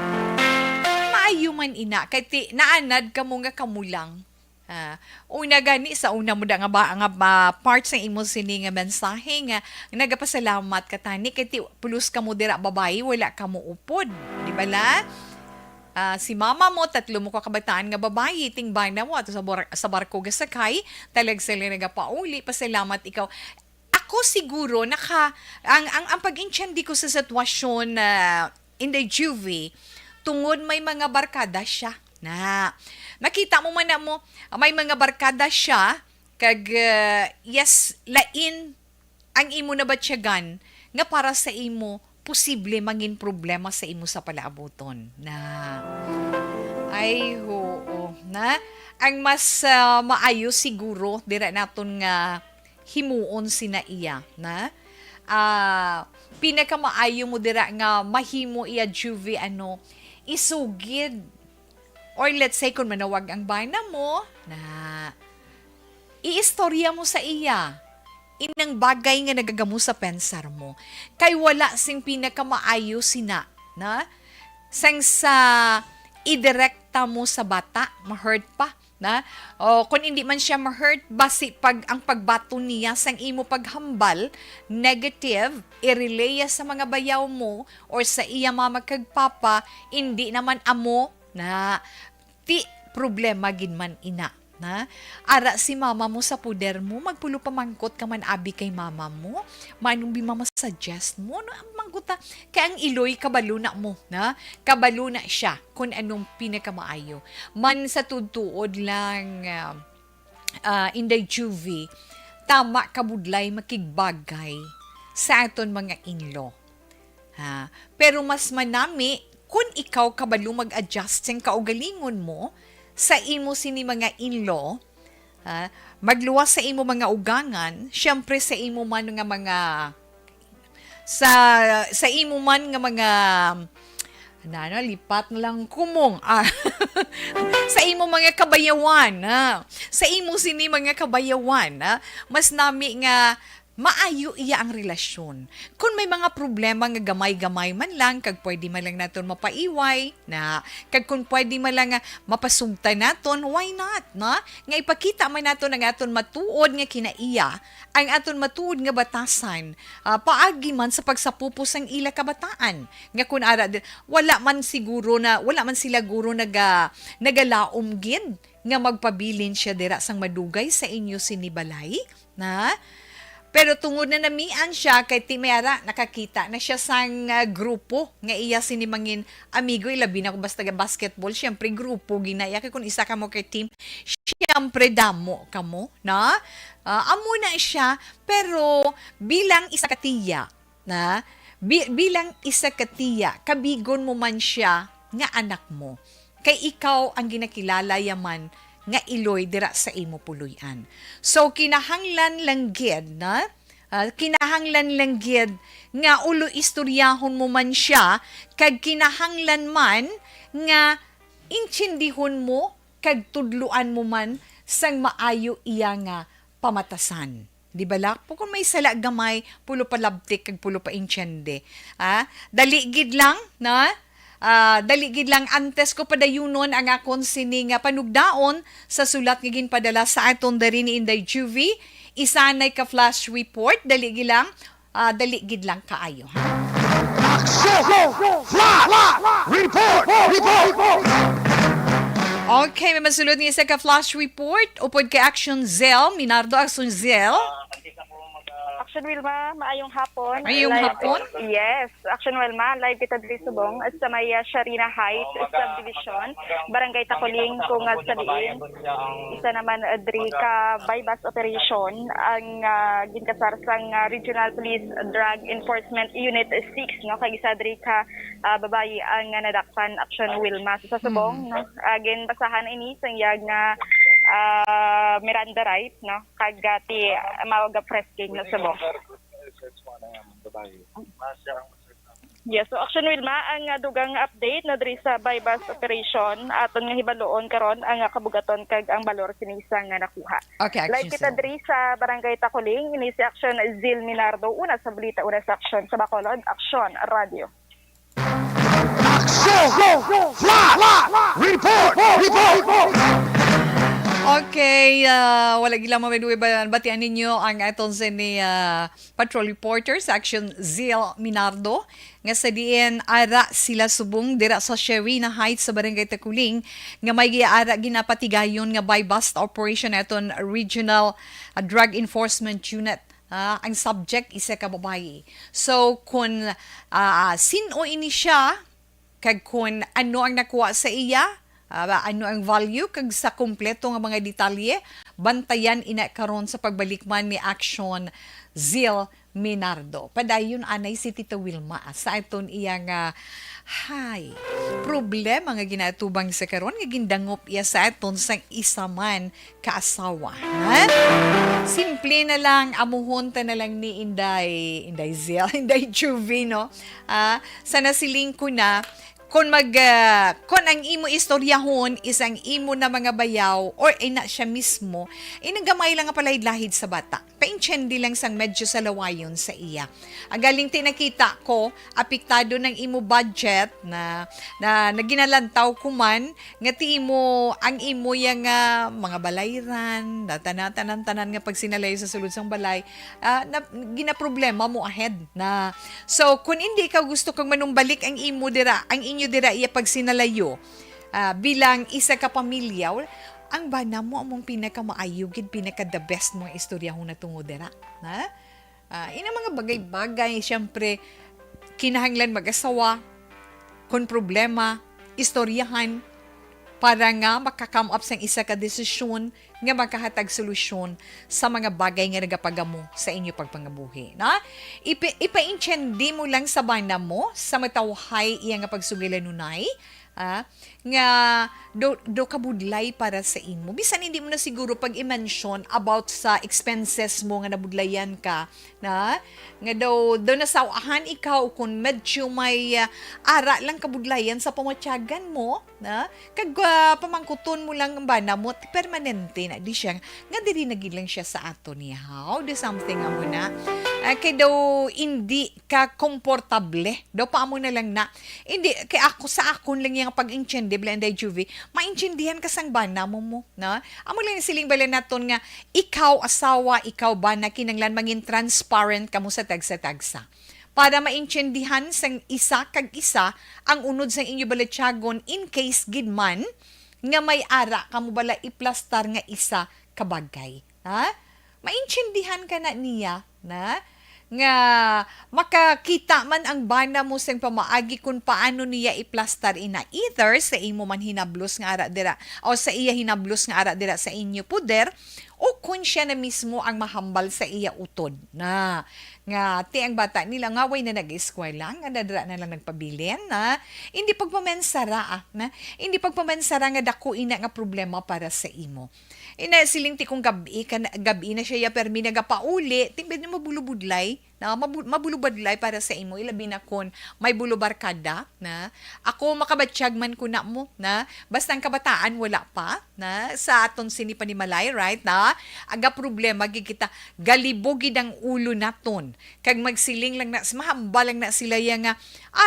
Maayo man ina, kay ti, naanad ka mo nga kamo lang. Ah, una gani, sa una mo da nga ba, nga ba part sa imo sini nga mensahe nga nagapasalamat ka tani, kay ti, pulos ka mo dira babayi, wala ka mo upod. Di ba la? Ah, si mama mo, tatlo mo ka kabataan nga babayi, ting bana mo, ato sa bar-, sa barko gasakay, talag sila nagapauli, pasalamat ikaw. Ako siguro, naka, ang, ang, ang pag-intindi ko sa sitwasyon na Inday Juvie, tungod may mga barkada siya. Na, makita mo man na mo, may mga barkada siya, kag, ah, yes, lain ang imo nabatyagan nga para sa imo posible mangin problema sa imo sa palaabuton. Na, ay, oo, na. Ang mas, ah, maayo siguro, dira naton nga himuon sina iya, na. Ah, pinakamaayo mo dira nga mahimo iya, Juvie, ano, isugid. Or let's say, kung manawag ang bana mo, na iistorya mo sa iya inang bagay nga nagagamo sa pensar mo. Kay wala sing pinakamaayo sina, na, sang sa idirekta mo sa bata, ma-hurt pa, na? O kung hindi man siya ma-hurt, basi pag ang pagbaton niya sang imo paghambal, negative, i-relay sa mga bayaw mo or sa iya mama kag papa, hindi naman amo, na, ti problema gid man ina, na? Ara si mama mo sa puder mo, magpulopamangkot ka man abi kay mama mo, manong bi mama suggest mo, no? Mangkuta, kay ang iloy kabalo na mo, na? Kabalo na siya kung anong pinakamaayo. Man sa tuod-tuod lang, ah, ah, Inday Juvie, tama ka budlay makigbagay sa aton mga in-law. Ha? Pero mas manami kung ikaw kabalo mag-adjust sing kaugalingon mo sa imo sini mga in-law, ha? Magluwas sa imo mga ugangan, siyempre sa imo man nga mga, sa, sa imo man nga mga, nano, lipat na lang kumong, ah, sa imo mga kabayawan, ha? Sa imo sini mga kabayawan, ha? Mas nami nga maayo iya ang relasyon. Kung may mga problema nga gamay-gamay man lang, kag pwede man lang naton mapaiway, na, kag kung pwede man lang nga mapasugtan naton, why not, na? Nga ipakita man naton ang aton matuod nga kinaiya, ang aton matuod nga batasan, ah, paagi man sa pagsapupo sang ila kabataan. Nga kun ara di-, wala man siguro na, wala man sila guro naga-, nagalaom gid nga magpabilin siya dira sang madugay sa inyo sini balay, na? Pero tungod na namian siya, kay ti may ara, nakakita na siya sang, ah, grupo nga iya sini mangin amigo, ilabi na ko basta ga basketball, siyempre grupo ginaya, kay kung isa ka mo kay team, siyempre damo ka mo, na? Ah, amo na siya, pero bilang isa ka tiya, na, bi-, bilang isa ka tiya, kabigon mo man siya nga anak mo. Kay ikaw ang ginakilala yaman nga iloy dira sa imo puloy-an. So, kinahanglan lang gid, na, ah, kinahanglan lang gid nga ulo istoryahon mo man siya, kag kinahanglan man nga intindihon mo kag tudloan mo man sang maayo iya nga pamatasan. Di bala? Pu-, kung may sala gamay, pulo pa labtik kag pulo pa intiende. Ah, dali gid lang, na? Ah, dali gid lang, antes ko padayunon ang akon sini nga panugdaon sa sulat nga ginpadala sa aton diri ni Inday Juvie, isa nay ka flash report, dali gid lang. Ah, dali gid lang kaayo, ha? Action! Flash! Report! Report! Okay, may masulod nga isa ka flash report upod kay Action Zell, Minardo Action Zell. Action Wilma, maayong hapon. Maayong Live hapon. Yes, Action Wilma, live kita diri subong sa may, ah, Sharina Heights Subdivision, Barangay Takuling, kung, ah, sa diin isa naman, ah, diri ka buy-bust operation ang, ah, ginkasar sang, ah, Regional Police Drug Enforcement Unit six, no, kag isa diri ka, ah, babayi ang, ah, nadakpan, Action Wilma. So, sa subong, no, ah, ginbasahan ini sang iyang, ah, ah, Miranda right, no, kag, ah, ti, ah, mawag, ah, frisking na subong. Yes, so Action Wilma, ang, ah, dugang update na diri sa buy-bust operation. Aton nga hibaluon karon ang, ah, kabugaton kag ang balor sini sang, ah, nakuha. Okay, Action Live kita Zell. Diri sa Barangay Takuling, ini si Action Zil Minardo, una sa balita, una sa aksyon sa Bacolod, Action Radio. Action! Flash! Report! Report! Okay, ah, wala gid lamang may duwi ba, batian ninyo ang aton sini, ah, patrol reporter sa Action, Zil Minardo, nga sa diin ara sila subong dira sa Sherina Heights sa Barangay Takuling, nga may giara ginapatigayon nga buy-bust operation aton Regional, ah, Drug Enforcement Unit. Ah, ang subject, isa ka babayi. So, kung, ah, sin-o ini siya, kag kun ano ang nakuha sa iya, ah, ano ang value, kag sa kompleto nga mga detalye, bantayan ina karon sa pagbalik man ni Action Zil Minardo. Padayon anay si Tita Wilma, ah, sa aton iya nga, hay, problema nga ginaatubang sa karon, nga gindangop iya sa aton sang isa man ka asawa, ha? Simple na lang, amuhon ta na lang ni Inday, Inday Zil, Inday Juvie, no? Ah, sa nasiling ko na, kung mag, ah, kung ang imo istoryahon is ang imo na mga bayaw or ay na siya mismo, inang gamay lang nga palahid-lahid sa bata. Paintsindi lang sang medyo sa lawayon sa iya. Ang galing ti nakita ko, apektado ng imo budget na, na, na ginalantaw ko man, nga ti imo, ang imo yang, ah, mga balayran, na tanan-tanan nga pagsinalayo sa sulod sang balay, ah, na, ginaproblema mo ahead na. So, kung hindi ikaw gusto kang manumbalik ang imo dira, ang inyo dira iya pagsinalayo, ah, bilang isa ka pamilya, wal-, ang bana mo among pinakamaayo gid, pinaka the best mo nga istoryahon na tungod dira, ha? Ah, ina mga bagay-bagay, siyempre, kinahanglan mag-asawa, kon problema, istoryahan, para nga maka-come up sang isa ka desisyon nga makahatag solusyon sa mga bagay nga nagapagamo sa inyo pagpangabuhi, na? Ipa-, ipaintindi mo lang sa bana mo, sa matawhay iya nga pagsugilanunay, ah, nga do, do kabudlay para sa imo. Bisan hindi mo na siguro pag-i-mention about sa expenses mo nga nabudlayan ka, na, nga daw, daw nasawahan ikaw kung medyo may, ah, ara lang kabudlayan sa pamatyagan mo, na, kag, ah, pamangkuton mo lang ang bana mo, permanente na di siya, nga diri na gid lang siya sa ato niya. How do something amo na? Ah, kay daw, hindi ka komportable. Daw pa amo na lang na. Hindi, kay ako, sa akon lang yung pag-intindi, Blenday Juvie, maintindihan ka sang bana mo mo, na? Amo lang yung siling bala naton nga, ikaw, asawa, ikaw ba na kinanglan mangin transparent kamo sa tagsa-tagsa? Para maintindihan sang isa kag isa ang unod sang inyo balatyagon in case gid man nga may ara kamo bala iplastar nga isa ka bagay. Ha? Maintindihan ka na niya, na? Nga makakita man ang bana mo sang pamaagi kung paano niya iplastar ina, either sa imo man hinablos nga ara dira o sa iya hinablos nga ara dira sa inyo poder, o kun siya na mismo ang mahambal sa iya utod, na nga ti ang bata nila nga way na nag-eskwela, nga nadra na lang nagpabilin, na hindi pagpamensara, ah, na hindi pagpamensara nga dako ina nga problema para sa imo. Ina, siling ti kung gabi ka na, gabi na siya, ya, permi nagapauli, ti medyo mabulubudlay, na mabu-, mabulubudlay para sa imo, ilabi na kun may bulubarkada, na ako makabatyag man ko na mo, na basta ang kabataan wala pa, na sa aton sini panimalay, right, na aga problema gid kita, galibog gid ang ulo naton, kag magsiling lang na, mahambal lang na sila ya nga,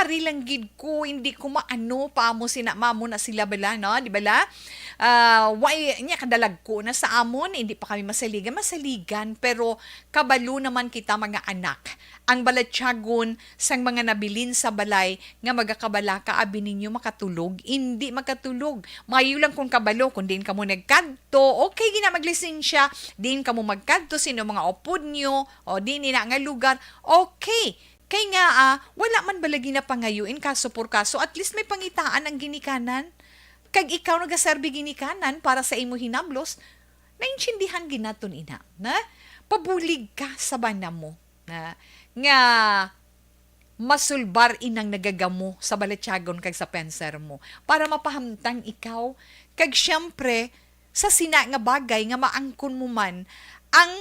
ari lang gid ko, hindi ko maano pa mo sina mamo na sila bala, no? Di bala? Ah, way niya kadalag ko na sa amon, hindi pa kami masaligan, masaligan, pero kabalo naman kita mga anak. Ang balatyagon sang mga nabilin sa balay nga magakabalaka, abi ninyo makatulog, hindi makatulog. Mayo lang kung kabalo, kung diin kamo nagkadto, okay gina maglisensya, diin kamo magkadto, sino mga upod nyo, o diin ina nga lugar, okay. Kay nga, ah, wala man bala ginapangayo in kaso por kaso, at least may pangitaan ang ginikanan. Kag ikaw nagaserbi ginikanan para sa imo hinablos, naintindihan ginaton ina, na? Pabulig ka sa bana mo, na? Nga masulbar inang nagagamo sa balatyagon kag sa penser mo, para mapahamtang ikaw, kag siyempre, sa sina nga bagay nga maangkon mo man ang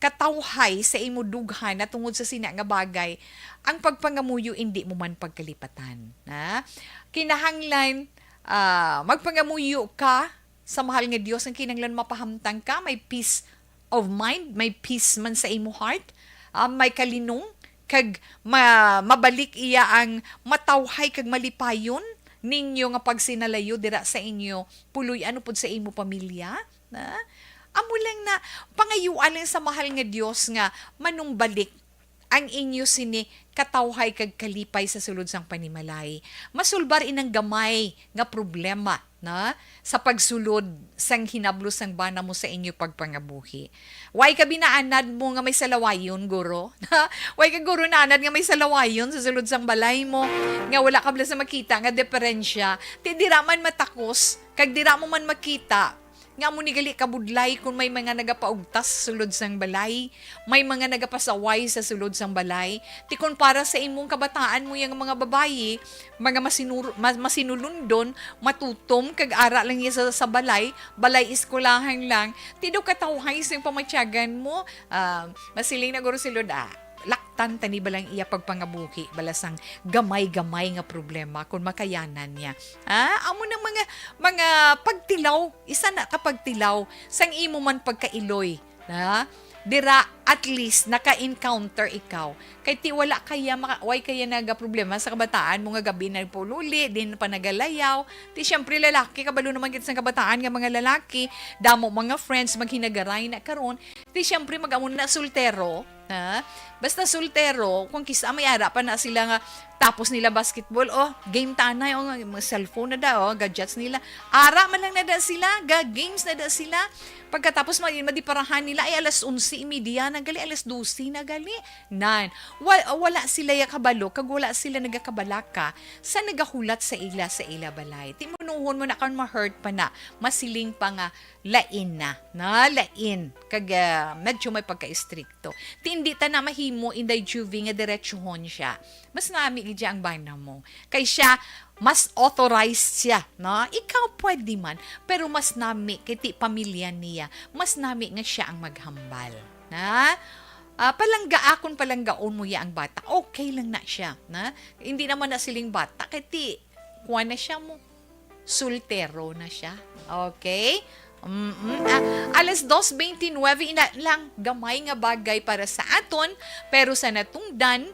katawhay sa imo dughan na tungod sa sina nga bagay, ang pagpangamuyo indi mo man pagkalipatan, ha? Kinahanglan, ah, magpangamuyo ka sa mahal nga Dios, ang kinahanglan mapahamtang ka, may peace of mind, may peace man sa imo heart, ah, may kalinong, kag ma-, mabalik iya ang matawhay kag malipayon ninyo nga pagsinalayo dira sa inyo puloy-an upod sa imo pamilya. Na? Amo lang na, pangayua lang sa mahal nga Dios nga manumbalik ang inyo sini katawhay kag kalipay sa sulod sang panimalay. Masulbar inang gamay nga problema, na, sa pagsulod sang hinablo sang bana mo sa inyo pagpangabuhi. Way ka binaanad mo nga may salawayon, guro? Way ka, guro, naanad nga may salawayon sa sulod sang balay mo, nga wala ka bala sa makita nga diferensya? Ti dira man matakos, kag dira mo man makita, nga amo ni gali kabudlay kon may mga nagapaugtas sa sulod sang balay, may mga nagapasaway sa sulod sang balay. Ti kon para sa imong kabataan mo yang mga babayi, mga masinur-, ma-, masinulundon, matutom, kag ara lang niya sa, sa balay, balay eskwelahan lang, ti daw katawhay sa iyang pamatyagan mo, ah, masiling na guro si Lord, ah, laktan tani balang iya pagpangabuhi, bala sang gamay-gamay nga problema, kung makayanan niya. Ah, amo nang mga, mga pagtilaw, isa na ka pagtilaw, sang imo man pagkailoy, na? Dira, at least, naka-encounter ikaw. Kay ti wala kaya, maka-, way kaya nagaproblema sa kabataan mo nga gabi nagpululi, din pa nagalayaw. Ti, siyempre, lalaki, kabalo naman kita sa kabataan nga mga lalaki, damo mga friends, maghinagaray na karon. Ti, siyempre, mag-amo na soltero, ha? Basta soltero, kung kisa may ara pa na sila nga tapos nila basketball, oh, game tanay, oh, nga, mga cellphone na da, oh, gadgets nila. Ara man lang na da sila, ga games na da sila. Pagkatapos, ma-, madiparahan nila, ay alas onse y media na gali, alas dose na gali. Nan, wa-, wala sila ya kabalo, kag wala sila nagakabalaka sa nagahulat sa ila, sa ila balay. Ti munuhon mo na kan ma-hurt pa na, masiling pa nga lain na, na lain. Kag, ah, medyo may pagka-istrikto. Ti hindi ta na mahimo, Inday Juvie, nga diretsuhon siya. Mas nami gid siya ang bana mo. Kay siya, mas authorized siya, no? Ikaw pwede man, pero mas nami kay ti pamilya niya. Mas nami nga siya ang maghambal, na? Ah, palangga, akon palanggaon mo ya ang bata. Okay lang na siya, na? Hindi naman na siling bata, kay ti, kuwan na siya mo. Soltero na siya. Okay? Mm-mm. Ah, alas dos twenty-nine, ina lang, gamay nga bagay para sa aton, pero sa natungdan,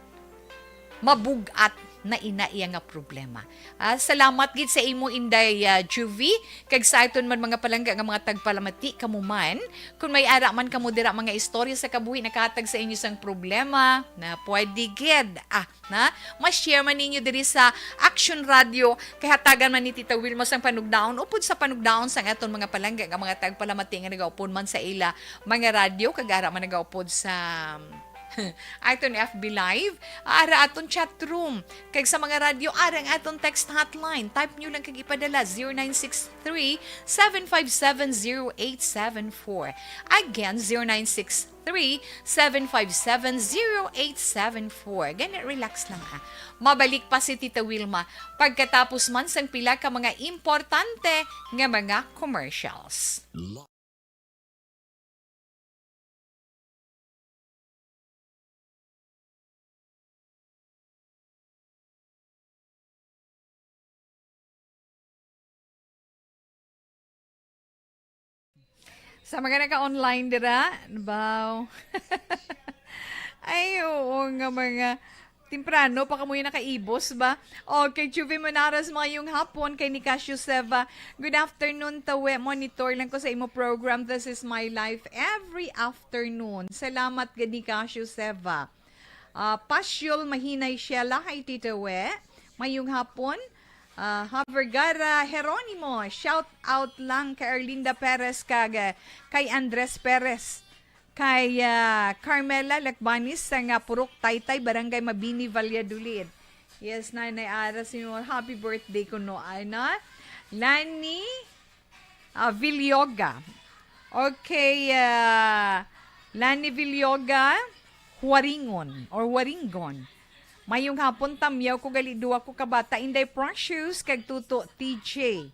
mabug-at na ina iya nga problema. Ah, salamat gid sa imo, Inday, ah, Juvie, kag sa aton man mga palangga nga mga tagpalamati, kamo man, kung may ara man kamo dira mga istorya sa kabuhi nakahatag sa inyo sang problema, na pwede gid, ah, na ma-share man ninyo diri sa Action Radio, kay hatagan man ni Tita Wilma sang panugnaon, upod sa panugnaon sang aton mga palangga nga mga tagpalamati nga nagaupod man sa ila mga radyo, kag ara man nagaupod sa aton F B Live, ara aton chat room, kag sa mga radyo, ara ang aton text hotline. Type nyo lang kag ipadala, zero nine six three, seven five seven, zero eight seven four. Again, zero nine six three, seven five seven, zero eight seven four. Gani, relax lang, ah. Mabalik pa si Tita Wilma pagkatapos man sang pila ka mga importante nga mga commercials. Sa mga naka-online dira, baw. Ay, oo nga, mga temprano pa kamo yung nakaibos ba? Okay, Juvie Manaras, mayong hapon kay Nicasio Seva. Good afternoon, Tawe. Monitor lang ko sa imo program, This Is My Life, every afternoon. Salamat gid, Nicasio Seva. Ah, Pasyol Mahinay Sheila, hi, Tita We. Mayong hapon. Ah, Havergara Jeronimo, shout out lang kay Erlinda Perez kag, eh, kay Andres Perez. Kay, ah, Carmela Lacbanis sa nga Purok Taytay, Barangay Mabini, Valladolid. Yes, Nanay Ara, sino, happy birthday ko no, ana. Lani, ah, Villoga. Okay, ah, Lani Villoga, Huaringon or Huaringon. Mayong hapon, Tamyaw ko gali, duwa ko ka bata, Inday Precious kag Tuto T J.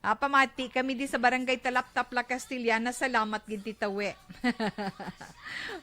Ah, pamati kami di sa Barangay Talaptap, La Castellana. Salamat gid, Tita We.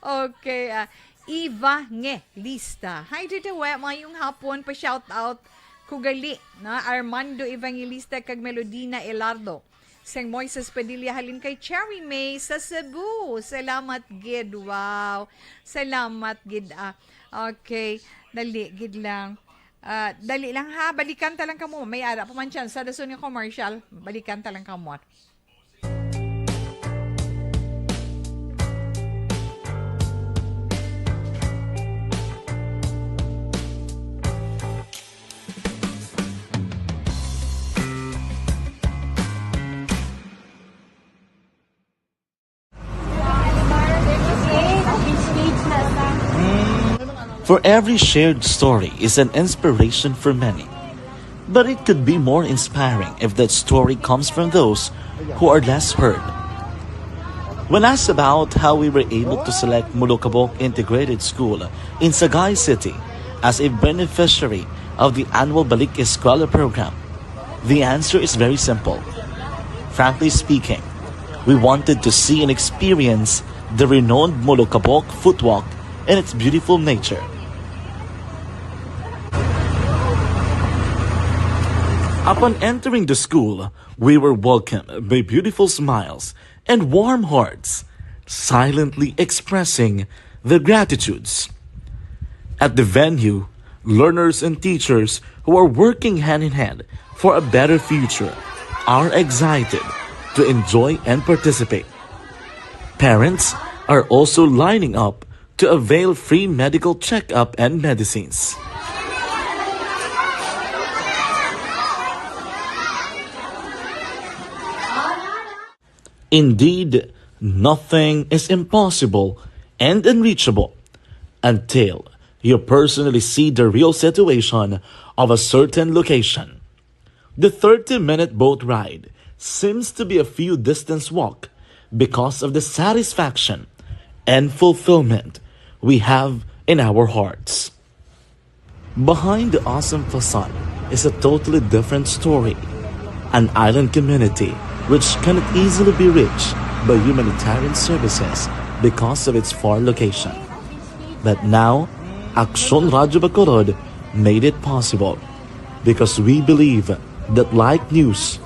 Okay, ah, Eva Nge Lista. Hi, Tita We. Mayong hapon, pa shout out ko gali, na Armando Evangelista kag Melodina Elardo. Sang Moises Padilla halin kay Cherry May sa Cebu. Salamat gid. Wow. Salamat gid, ah. Okay. Dali gid lang. Ah, dali lang ha. Balikan ta lang kamo. May ara pa man chance sa dason nga commercial. Balikan ta lang kamo. For every shared story is an inspiration for many. But it could be more inspiring if that story comes from those who are less heard. When asked about how we were able to select Molokabok Integrated School in Sagay City as a beneficiary of the annual Balik Eskwela program, the answer is very simple. Frankly speaking, we wanted to see and experience the renowned Molokabok Footwalk and its beautiful nature. Upon entering the school, we were welcomed by beautiful smiles and warm hearts, silently expressing their gratitudes. At the venue, learners and teachers who are working hand in hand for a better future are excited to enjoy and participate. Parents are also lining up to avail free medical checkup and medicines. Indeed, nothing is impossible and unreachable until you personally see the real situation of a certain location. The thirty-minute boat ride seems to be a few distance walk because of the satisfaction and fulfillment we have in our hearts. Behind the awesome facade is a totally different story. An island community which cannot easily be reached by humanitarian services because of its far location. But now, Aksyon Radyo Bacolod made it possible because we believe that, like news,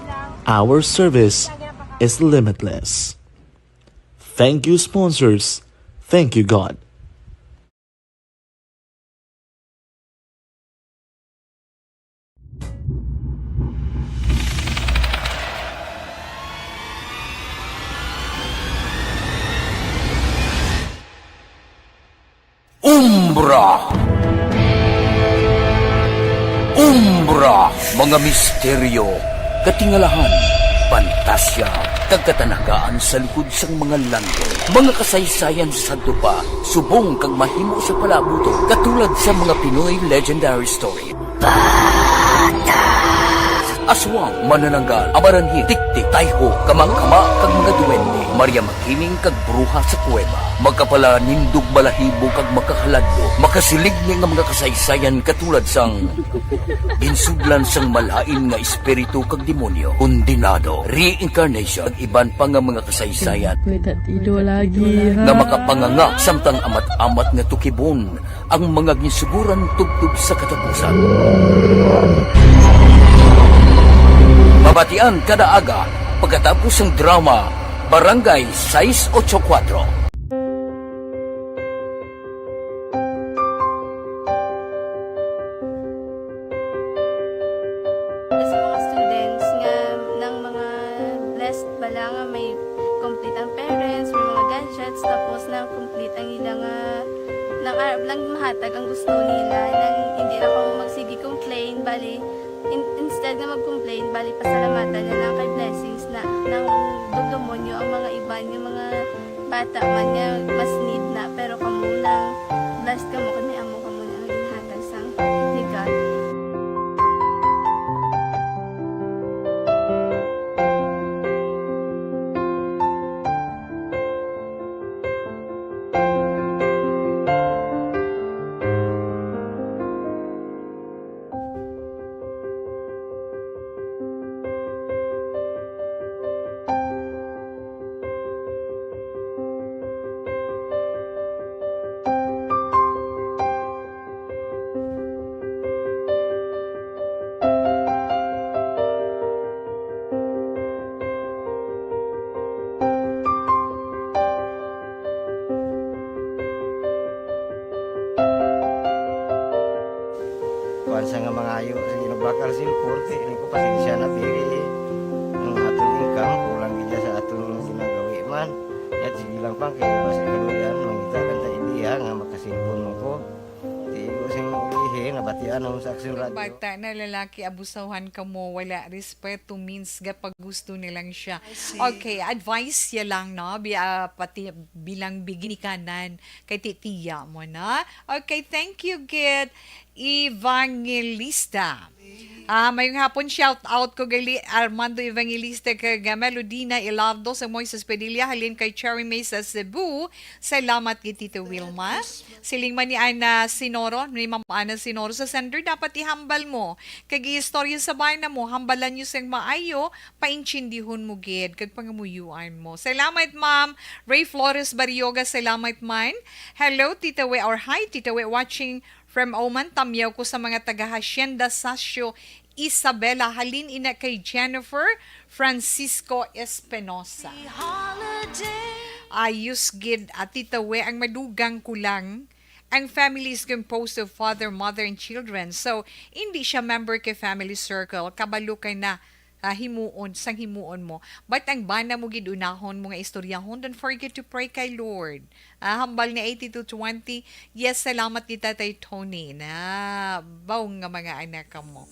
our service is limitless. Thank you, sponsors. Thank you, God. Umbra. Umbra, mga misteryo, katingalahan, pantasya, kag katanagaan sa likod sang mga langgam. Mga kasaysayan sa sadto pa, subong kag mahimo sa palaabuton, katulad sa mga Pinoy legendary story. Aswang, manananggal, amaranhil, tiktik, tayho, kamangkama, kag mga duwende. Maria Makiling kag bruha sa kuweba. Makapalanindog balahibo kag makahaladlo. Makasiligni nga mga kasaysayan katulad sang ginsudlan sang malain nga espiritu kag demonyo, kondenado, reincarnation, kag iban pa nga mga kasaysayan May tatido lagi, ha? nga makapanganga samtang amat-amat nga tukibon ang mga ginsuguran tubtob sa katapusan. Mabatian kada aga pagkatapos sang drama Barangay sais ocho kuwatro. Sa mga students nga nang mga blessed bala nga may complete ang parents, may mga gadgets, tapos na complete ang ila nga nang arab lang mahatag ang gusto nila, nang hindi na kamo magsige complain, bali, in-, instead nga mag-complain, bali, pasalamatan na lang kay blessings na nang dumdumonyo ang mga iban nga mga bata man nga mas need na, pero kamo nang blessed kamo kay may amo kamo na nga ginhatag sang ni God. Kuwan sa nga mangayo, sige, nagbakal sin korte, ini ko pasensya na, diri. Ang aton income, kulang gid sa aton ginagawi man. Yat, sige lang pang, kay mas kaluyan, mangita kan ta idea nga makasilpon mo ko. Di ko sing ilihi, Nabatian mo sa Aksyon Kung Radyo. bata na lalaki, abusawan ka mo, wala respeto, means gapagusto nilang siya. I see. Okay, advice ya lang, no? Bi, ah, pati bilang biginikanan kay titiya mo na. Okay, thank you, Gid Evangelista. Ah, mayong hapon, shout out ko gali Armando Evangelista kag Melodina Ilardo sa Moises Padilla, halin kay Cherry May sa Cebu. Salamat gid, Tito Wilma. Siling man ni Ana Sinoro, ni Ma'am Ana Sinoro sa sender, dapat ihambal mo. Kag istorya sa bana mo, hambalan niyo sing maayo, paintindihon mo gid kag pangamuyuan mo. Salamat, Ma'am Ray Flores Barrioga. Salamat man. Hello, Tita We, or hi, Tita We, watching from Oman. Tamyaw ko sa mga taga Hacienda Sasio, Isabela. Halin ina kay Jennifer Francisco Espinosa. Ayos gid, ah, Tita We, ang madugang ko lang. Ang family is composed of father, mother, and children. So, hindi siya member kay family circle. Kabalo ka na, ah, himuon, sang himuon mo. But ang bana mo gid unahon mo nga istoryahon, don't forget to pray kay Lord. Ah, hambal ni eighty-two twenty. Yes, salamat ni Tatay Tony na baw nga mga anak ka mo.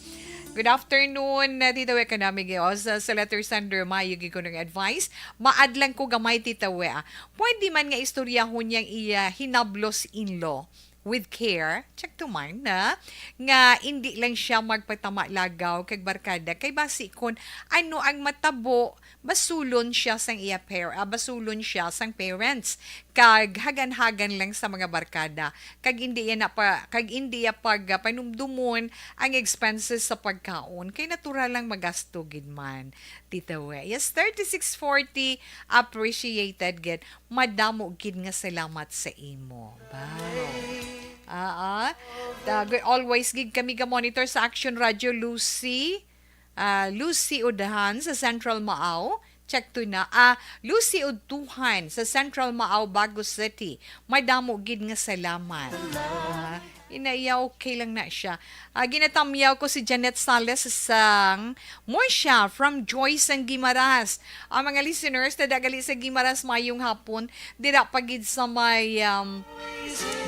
Good afternoon, na Tita We, kanami gid. O, sa, sa letter sender, mayo gid ko ng advice. Maadlang ko gamay, Tita We, ah. Pwede man nga istoryahon niyang iya hinablos in-law with care, check to mind na, nga hindi lang siya magpatama lagaw kag barkada, kay basi kun ano ang matabo, basulon siya sang iya par-, ah, basulon siya sang parents, kag hagan-hagan lang sa mga barkada, kag hindi iya na pa, kag hindi iya pag, ah, panumdumon ang expenses sa pagkaon, kay natural lang magasto gid man, Tita We. Yes, thirty-six forty, appreciated gid. Madamo gid nga salamat sa imo. Wow. Ah, ah. Tago, always gid kami ga-monitor sa Action Radio, Lucy. Ah, Lucy Udahan sa Central Maaw. Check to na. Ah, Lucy Utuhan sa Central Maaw, Bago City. Madamo gid nga salamat. Ah, inaiya, okay lang na siya. Ah, ginatamyaw ko si Janet Sales sang Murcia from Joy sang Guimaras. Ang mga listeners na dagali sa Guimaras, mayong hapon. Dira pa gid sa may, um,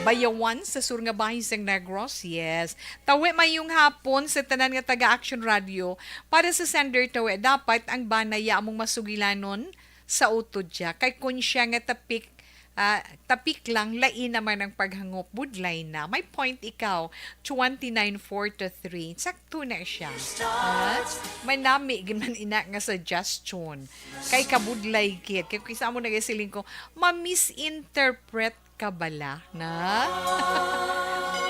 Bayawan, sa sur nga bahin sang Negros. Yes. Tawi, mayong hapon sa tanan nga taga Action Radio. Para sa sender, tawi, dapat ang bana ya among masugilanon sa utod siya. Kay kun siya nga tapik, ah, tapik lang, lain naman ang paghangop. Budlay na. May point ikaw, twenty-nine four to three. Sakto na siya. Ha? Manami gid man ina nga suggestion. Kay kabudlay gid. Kay kisa mo nagasiling ko, ma-misinterpret ka bala na?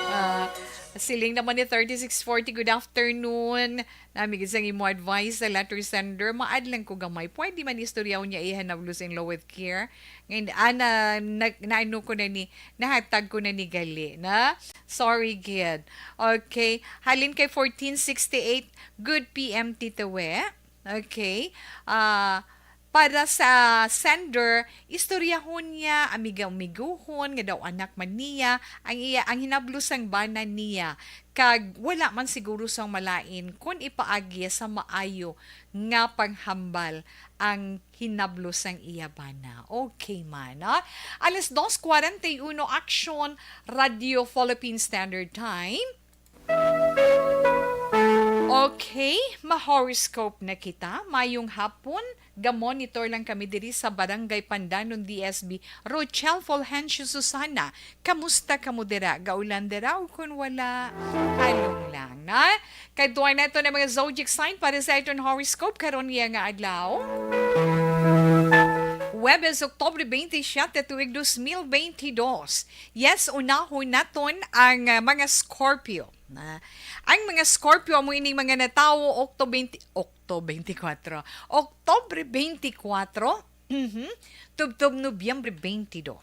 Ah, siling naman ni thirty-six forty, good afternoon. Nami gid sang imo advice sa letter sender. Maad lang ko gamay. Pwede man istoryaw niya ihanablos in law with care. Ngayon, ah, na, na, naano ko na ni, nahatag ko na ni gali, na? Sorry, gid. Okay. Halin kay fourteen sixty-eight, good P M, Tita We. Okay. Ah, para sa sender, istoryahon niya, amiga-amiguhon, nga daw anak man niya, ang iya, ang hinablo sang bana niya, kag wala man siguro sang malain kun ipaagi sa maayo nga panghambal ang hinablo sang iya bana. Okay man, no? Alas dos cuarenta y uno, Action Radio Philippine Standard Time. Okay, ma-horoscope na kita. Mayong hapon, ga-monitor lang kami diri sa Barangay Pandanon, D S B. Rochelle Fulgencio Susana, kamusta kamo dira? Gaulan dira o kun wala? Halong lang, na? Kay tuway na ito na mga zodiac sign para sa iton horoscope karon niya nga adlaw. Huwebes, Oktubre twenty-seven, tuig dos mil twenty-dos. Yes, unahon naton ang, ah, mga Scorpio. Na, ang mga Scorpio amo ining mga natawo Okto twenty, Okto twenty-four, Oktubre twenty-four, mhm, tubtob Nobyembre twenty-two.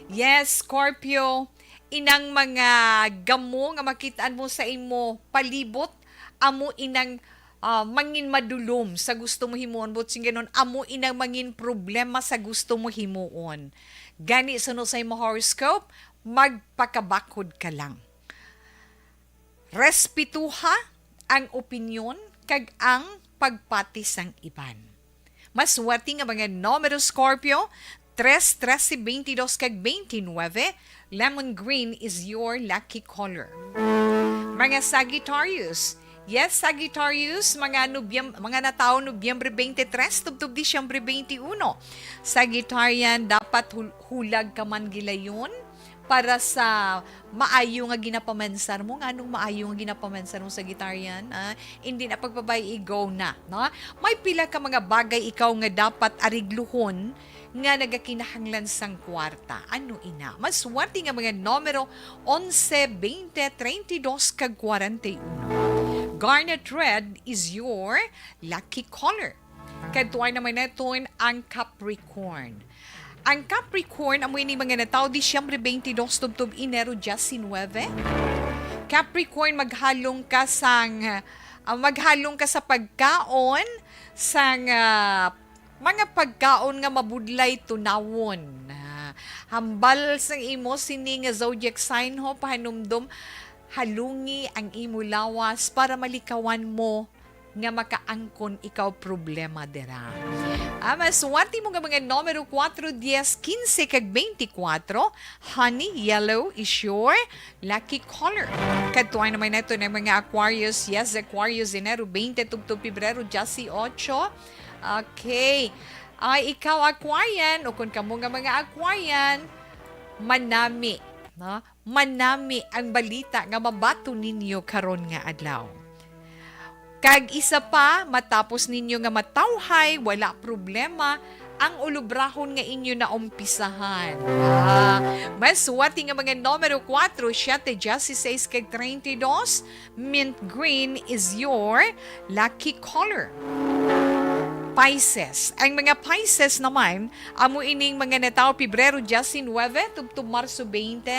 Yes, Scorpio, inang mga gamo nga makit-an mo sa imo palibot, amo inang, ah, mangin madulom sa gusto mo himuon, buot silingon, amo inang mangin problema sa gusto mo himuon. Gani, suno sa imo horoscope, magpakabakhod ka lang. Respetuha ang opinyon kag ang pagpati sang iban. Maswerte nga mga numero, Scorpio, tres, trese, twenty-dos, kag twenty-nine, lemon green is your lucky color. Mga Sagittarius, yes, Sagittarius, mga Nobyem-, mga natawo Nobyembre twenty-three tubtob Disyembre twenty-one. Sagittarian, dapat hul-, hulag ka man gilayon para sa maayo nga ginapamansar mo. Nganong maayo nga ginapamansar mo, Sagittarian? Ah, hindi na pagpabay-i, go na, no? May pila ka mga bagay ikaw nga dapat arigluhon nga nagakinahanglan sang kwarta. Ano ina? Maswerte nga mga numero, onse, twenty, treinta y dos, kag kwarenta y uno. Garnet red is your lucky color. Kadtuan naman naton ang Capricorn. Ang Capricorn amo ini mga natawo Disyembre twenty-dos tubtob Enero diecinuebe. Capricorn, maghalong ka sang, ah, maghalong ka sa pagkaon sang, ah, mga pagkaon nga mabudlay tunawon. Ah, hambal sang imo sini nga zodiac sign, ho, pahanumdom, halungi ang imo lawas para malikawan mo nga makaangkon ikaw problema dira. Ah, maswerte mo nga mga numero, kuwatro, diyes, kinse, kag beintikwatro. Honey, yellow is your lucky color. Kadtuan naman naton ang mga Aquarius. Yes, Aquarius, Enero twenty tubtob Pebrero dieciocho. Okay. Ay, ikaw, Aquarian, o kung kamo nga mga Aquarian, manami, no? Manami ang balita nga mabaton ninyo karon nga adlaw. Kag isa pa, matapos ninyo nga matawhay, wala problema, ang ulubrahon nga inyo naumpisahan. Ah, maswerte nga mga numero, kuwatro, siyete, diyesiseis, kag treinta y dos, mint green is your lucky color. Pisces. Ang mga Pisces naman, amo ining mga natawo Pebrero diecinuebe tubtob Marso twenty.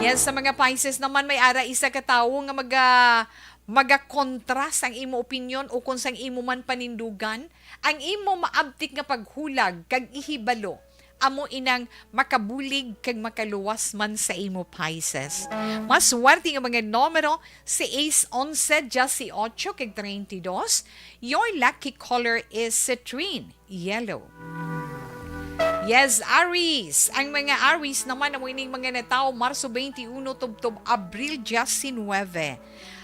Yes, sa mga Pisces naman, may ara isa ka tawo nga maga-, magakontra sang imo opinyon o kung sang imo man panindugan. Ang imo maabtik nga paghulag kag ihibalo amo inang makabulig kag makaluwas man sa imo, Pisces. Maswerte nga mga numero, sais, onse, diyesyocho, kag treinta y dos. Your lucky color is citrine, yellow. Yes, Aries. Ang mga Aries naman amo ining mga natawo Marso twenty-uno tubtob Abril diecinuebe.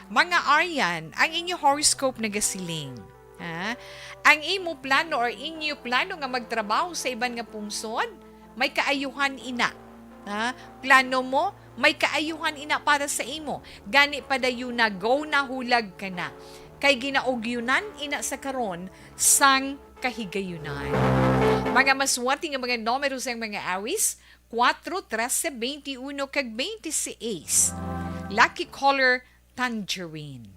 Mga Arian, ang inyo horoscope nagasiling, ha? Ang imo plano or inyo plano nga magtrabaho sa iban nga pungsod, may kaayuhan ina. Ha? Plano mo, may kaayuhan ina para sa imo. Gani, padayuna, go na, hulag ka na. Kay ginaugyunan ina sa karon sang kahigayunan. Mga maswerte nga mga numero sang mga Aries, kuwatro, trese, beintiuno, kag beintiseis. Lucky color, tangerine.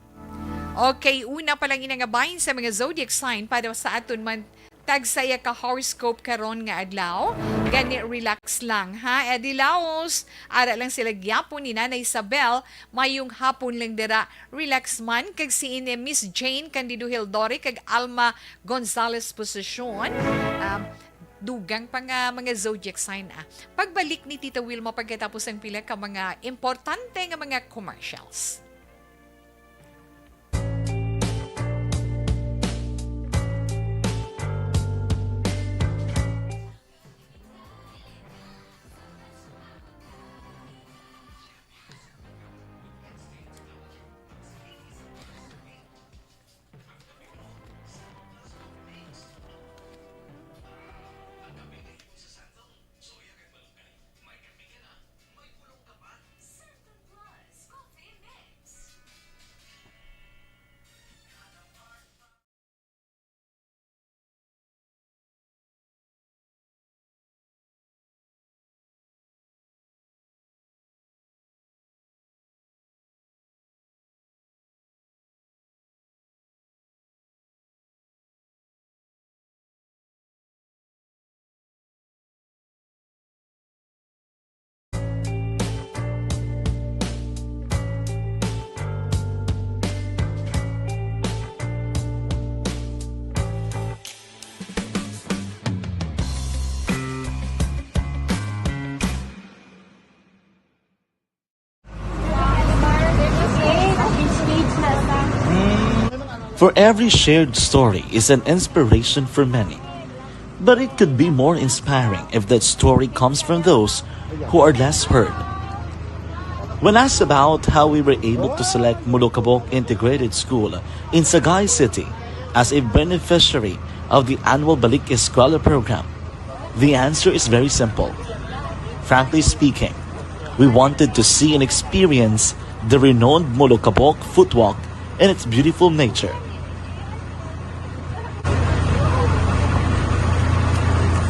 Okay, una pa lang ina nga bahin sa mga zodiac sign para sa aton man tagsaya ka horoscope karon nga adlaw. Gani, relax lang, ha? Eddie Laos, ara lang sila gyapon ni Nanay Isabel, mayong hapon lang dira. Relax man, kag si ini Miss Jane Candido Hildori kag Alma Gonzalez Posesyon. Um, dugang pa nga mga zodiac sign, ah. Pagbalik ni Tita Wilma pagkatapos ang pila ka mga importante nga mga commercials. For every shared story is an inspiration for many. But it could be more inspiring if that story comes from those who are less heard. When asked about how we were able to select Molokabok Integrated School in Sagay City as a beneficiary of the annual Balik Eskwela program, the answer is very simple. Frankly speaking, we wanted to see and experience the renowned Molokabok footwalk and its beautiful nature.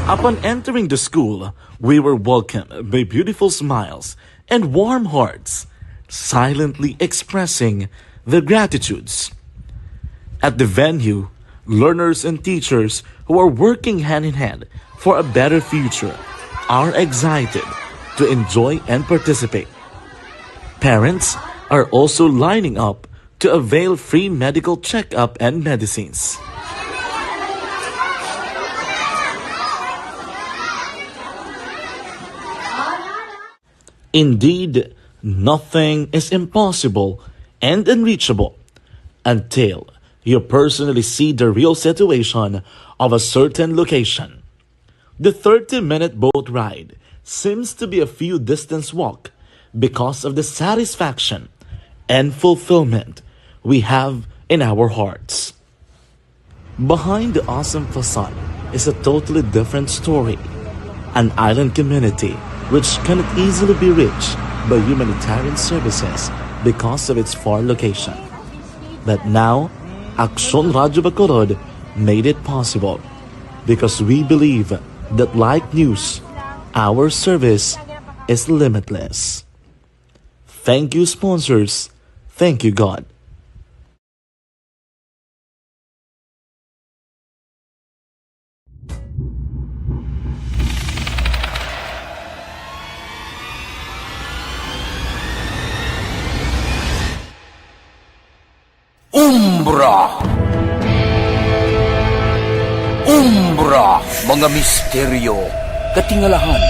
Upon entering the school, we were welcomed by beautiful smiles and warm hearts, silently expressing their gratitudes. At the venue, learners and teachers who are working hand in hand for a better future are excited to enjoy and participate. Parents are also lining up to avail free medical checkup and medicines. Indeed, nothing is impossible and unreachable until you personally see the real situation of a certain location. The thirty-minute boat ride seems to be a few distance walk because of the satisfaction and fulfillment we have in our hearts. Behind the awesome facade is a totally different story, an island community which cannot easily be reached by humanitarian services because of its far location. But now, Aksyon Radyo Bacolod made it possible because we believe that, like news, our service is limitless. Thank you, sponsors. Thank you, God. Umbra. Umbra, mga misteryo, katingalahan,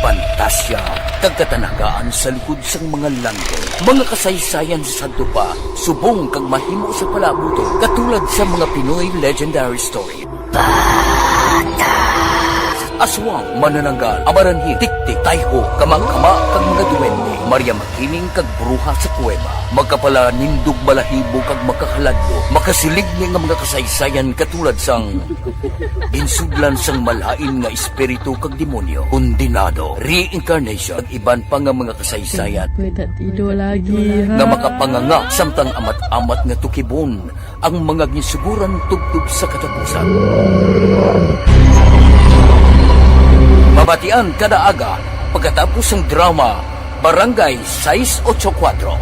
pantasya, kag katanagaan sa likod sang mga langit. Mga kasaysayan sa sadto pa, subong kag mahimo sa palaabuton, katulad sa mga Pinoy legendary story. Aswang, manananggal, amaranhil, tiktik, tayho, kamangkama, kag mga duwende, Maria Makiling kag bruha sa kuweba, makapalanindog balahibo kag makahaladlo, makasiligni nga mga kasaysayan katulad sang ginsudlan sang malain nga espiritu kag demonyo, kondenado, reincarnation, kag iban pa nga mga kasaysayan May tatido lagi, ha? nga makapanganga samtang amat-amat nga tukibon ang mga ginsuguran tubtob sa katapusan. Mabatian kada aga pagkatapos sang drama Barangay Sais Ocho Kuatro.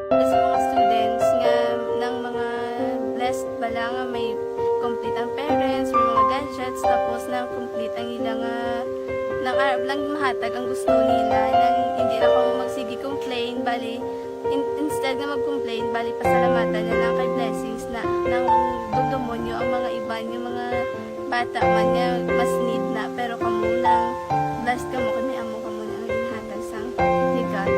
Sa mga students nga nang mga blessed bala nga may complete ang parents, may mga gadgets, tapos na complete ang ila nga, nang arab lang mahatag ang gusto nila, nang hindi na kamo magsige complain, bali, in-, instead nga mag-complain, bali, pasalamatan na lang kay blessings na, nang dumdumo nyo ang mga iban, yung mga bata man nga mas need na, pero kamo lang, blessed kamo kay may amo kamo nga ginhatag sang ni God.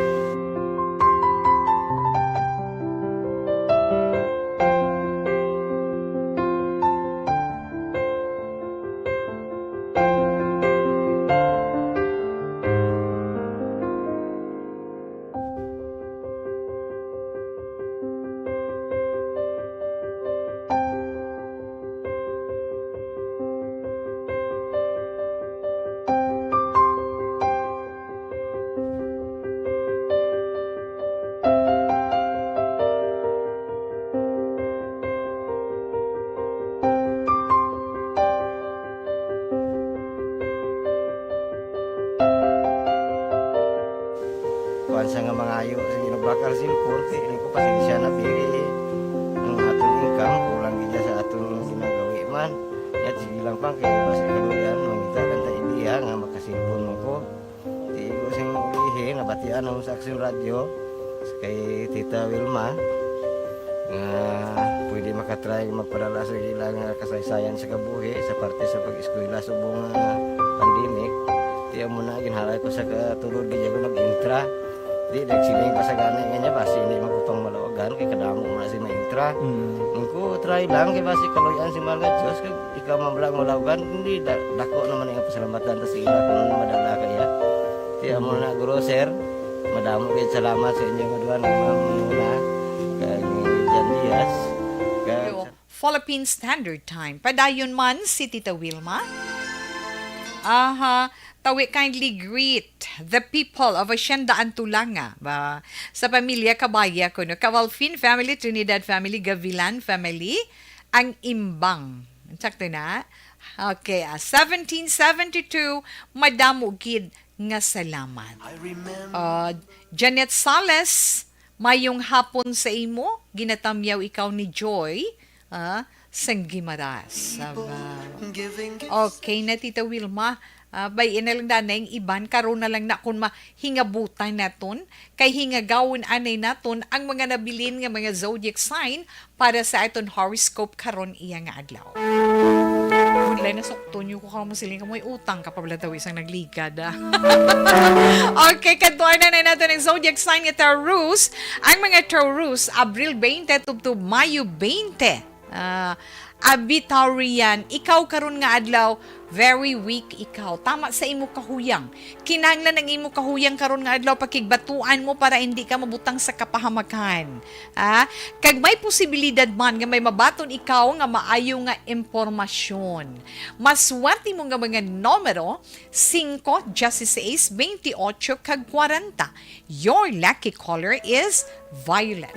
Kuan sa nga mangayo sa ginabakal cellphone, kay ini ko pasensya na, biri. Ang aton income, kulang gid sa aton ginagawi man. Yat, sige lang, pang, kay basi kaluyan, mangita lang ta ideya nga maka-cellphone man ko. Ti ko sing ihi, nabatian ako sa Aksyon Radyo, kay Tita Wilma, nga pwede makatry magpadala sa ila nga kasaysayan sa kabuhi sa parte sa pag-eskwela subong nga pandemic. Ti amo na, ginhalay ko sa katulod, gid ako nag-intra. Di, nagsiling ka sa gani nga niya, basi hindi magpapangmalawagan, kay kadamo mo na si maintra. Mm. Ang ko, try lang, kay basi kaluyan si Mahal nga Diyos, kag ikaw man lang malawagan, hindi, da-, dako naman ang pasalamatan ta sa ila kung madala kaya. Kaya mo na, Guro, Sir, madamo kayo salamat sa inyo nga duha, nga mga muna, kag ni Jan Diaz, kag Philippine Standard Time. Padayon man si Tita Wilma. Aha, tawi, kindly greet the people of Hacienda Antulanga. Ba, sa pamilya Kabaya kuno, Cavalfin family, Trinidad family, Gavilan family, ang Imbang. Sakto na? Okay, ah, seventeen seventy-two, madamo gid nga salamat. I remember. Ah, Janet Sales, mayong hapon sa imo. Ginatamyaw ikaw ni Joy, ah, sang Guimaras. Aba. Okay na, Tita Wilma. Ah, bay, ina lang danay ang iban. Karon na lang na kung mahingabutan naton. Kay hingagawon anay naton ang mga nabilin nga mga zodiac sign para sa aton horoscope karon iya nga adlaw. Wala, nasukton niyo ko kamo siling ka, may utang ka pa bala daw isang nagligad, ah. Okay, kadtuan na nato ang zodiac sign nga Taurus. Ang mga Taurus, Abril twenty tubtob Mayo twenty. Ah, abi, Taurian, ikaw karon nga adlaw, very weak ikaw. Tama sa imo kahuyang. Kinahanglan ang imo kahuyang karon nga adlaw, pakigbatuan mo para hindi ka mabutang sa kapahamakan. Ah, kag may posibilidad man nga may mabaton ikaw nga maayo nga impormasyon. Maswerte mo nga mga numero, singko, dieciséis, veintiocho, kag kwarenta. Your lucky color is violet.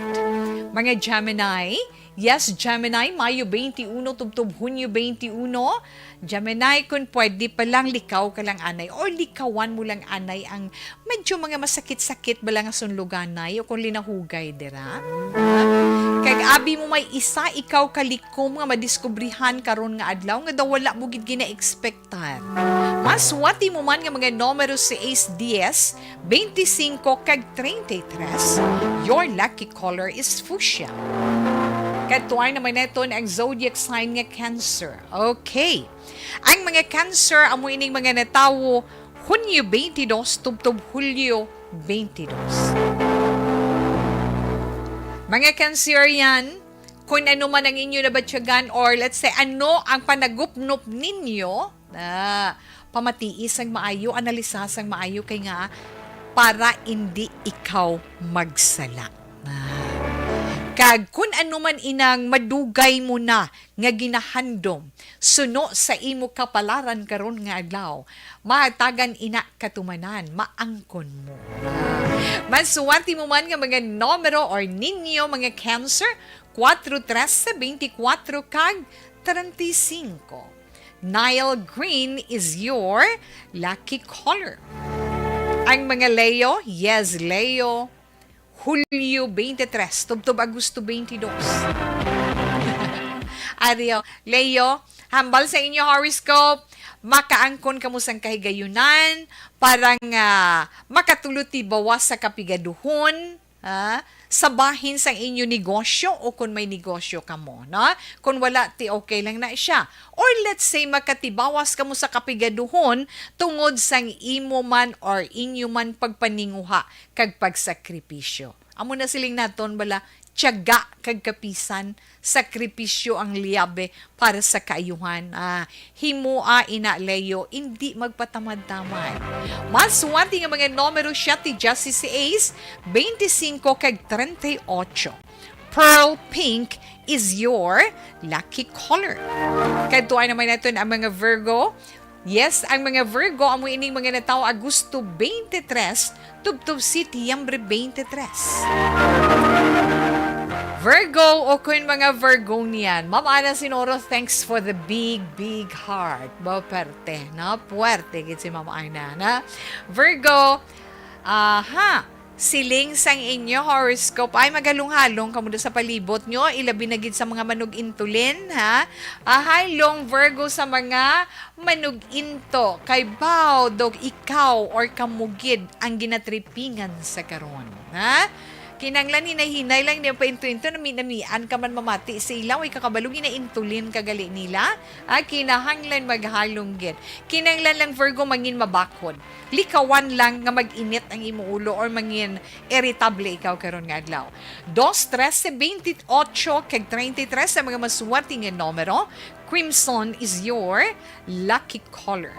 Mga Gemini, yes, Gemini, Mayo twenty-one tubtob Hunyo twenty-one. Gemini, kung pwede pa lang, likaw ka lang anay, or likawan mo lang anay ang medyo mga masakit-sakit bala nga sunluganay o kung linahugay dira. Kag abi mo may isa, ikaw kalikom nga madiskubrihan karon nga adlaw nga daw wala mo gid gina-expectar. Maswerte mo man nga mga numero seis, dies, veinticinco, kag treinta y tres. Your lucky color is fuchsia. Kadtuan naman naton ang zodiac sign nga Cancer. Okay. Ang mga Cancer, amo ining mga natawo Hunyo twenty-two tubtob Hulyo twenty-two. Mga Cancerian, kung ano man ang inyo nabatyagan, or let's say, ano ang panagupnop ninyo, ah, pamatii sang maayo, analisa sang maayo, kay nga para indi ikaw magsala. Ah. Kag kun ano man inang madugay mo na nga ginahandom suno sa imo kapalaran karon nga adlaw, mahatagan ina katumanan, maangkon mo. Ah. Maswerte mo man nga mga numero or ninyo, mga Cancer, kuwatro, trese, beintikwatro, kag treinta y cinco. Nile green is your lucky color. Ang mga Leo, yes, Leo, Hulyo twenty-three, tubtob Agosto twenty-two. Ari, oh, Leo, hambal sa inyo horoscope, makaangkon kamo sang kahigayunan para nga makatulod tibawas sa kapigaduhon, ha? Sa bahin sang inyo negosyo o kung may negosyo kamo, no? Kung wala, ti okay lang na siya. Or let's say, makatibawas kamo sa kapigaduhon tungod sang imo man or inyo man pagpaninguha kag pagsakripisyo. Amo na siling naton bala, tiyaga kag kapisan, sakripisyo ang liyabe para sa kaayuhan. Ah, himoa ina, Leo, indi magpatamad-tamad. Maswerte nga mga numero, siyete, dieciséis, veinticinco, kag treinta y ocho. Pearl pink is your lucky color. Kadtuan naman naton ang mga Virgo. Yes, ang mga Virgo, amo ining mga natawo Agosto twenty-three tubtob Setyembre twenty-three. Virgo, o kun mga Virgonian, Ma'am Ana Sinoro, thanks for the big, big heart. Ba, perte, no? Puwerte gid si Ma'am Ana, na? Virgo, aha, siling sang inyo horoscope, ay, magalong-halong kamo do sa palibot nyo, ilabi na gid sa mga manug-intulin, ha? Ah, hi, Long Virgo, sa mga manug-into, kay baw dog ikaw or kamo gid ang ginatripingan sa karon, ha? Kinahanglan hinay-hinay lang niya painto-into, nami-namian ka man mamati sa ila, way ka kabalo, ginaintulin ka gali nila. Ah, kinahanglan maghalong gid. Kinahanglan lang, Virgo, mangin mabakod. Likawan lang nga mag-init ang imo ulo or mangin irritable ikaw karon nga adlaw. Dos, trese, twenty-ocho, kag treinta y tres ang mga maswerte nga numero. Crimson is your lucky color.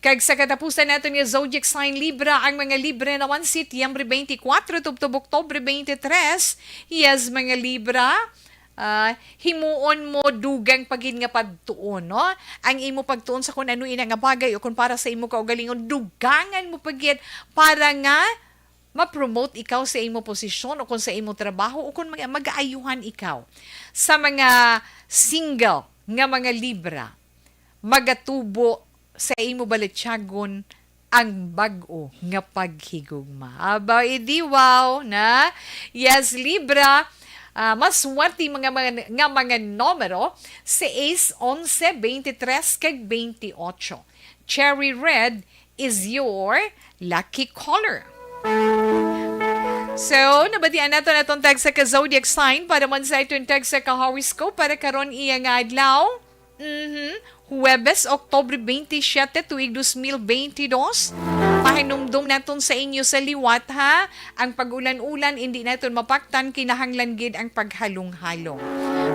Kag sa katapusan naton nga zodiac sign, Libra, ang mga Libra naman, Setyembre twenty-four tubtob Oktubre twenty-three. Yes, mga Libra, ah, himuon mo dugang pa gid nga pagtuon, no? Ang imo pagtuon sa kun ano ina nga bagay o kung para sa imo kaugalingon, dugangan mo pa gid para nga ma-promote ikaw sa imo posisyon o kung sa imo trabaho o kung mag-, mag-aayuhan ikaw. Sa mga single nga mga Libra, magatubo sa imo balatyagon ang bag-o nga paghigugma. Aba, edi wow, na? Yes, Libra, ah, maswerte mga, mga, nga mga numero, seis, onse, twenty-tres, kag twenty-ocho. Cherry red is your lucky color. So, nabatian nato na itong tagsa ka zodiac sign para man sa itong tagsa ka horoscope para karon iya nga adlaw. Mhm. Huwebes, Oktubre twenty-seven, tuig dos mil twenty-dos. Pahinumdom naton sa inyo sa liwat, ha? Ang pag-ulan-ulan, hindi naton mapaktan, kinahanglan gid ang paghalong-halong.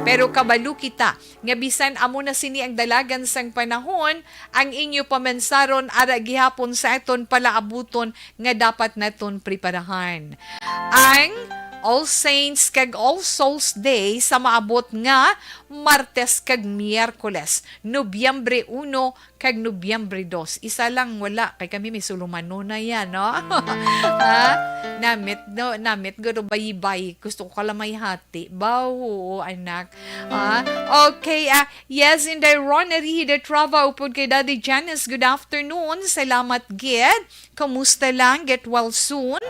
Pero kabalo kita nga bisan amo na sini ang dalagan sang panahon, ang inyo pamansaron ara gihapon sa aton palaabuton nga dapat naton preparahan. Ang All Saints kag All Souls Day sa maabot nga Martes kag Miyerkules, Nobyembre uno kag Nobyembre dos. Isa lang wala, kay kami may sulumanon na yan, no? Ha? Namit, no? Namit, guro, bayi-bayi. Gusto ko kalamay hati. Ba, oo, anak. Ah, okay, ah, yes, Inday Ron, Arihida Trava, upod kay Daddy Janice, good afternoon. Salamat gid. Kumusta lang? Get well soon.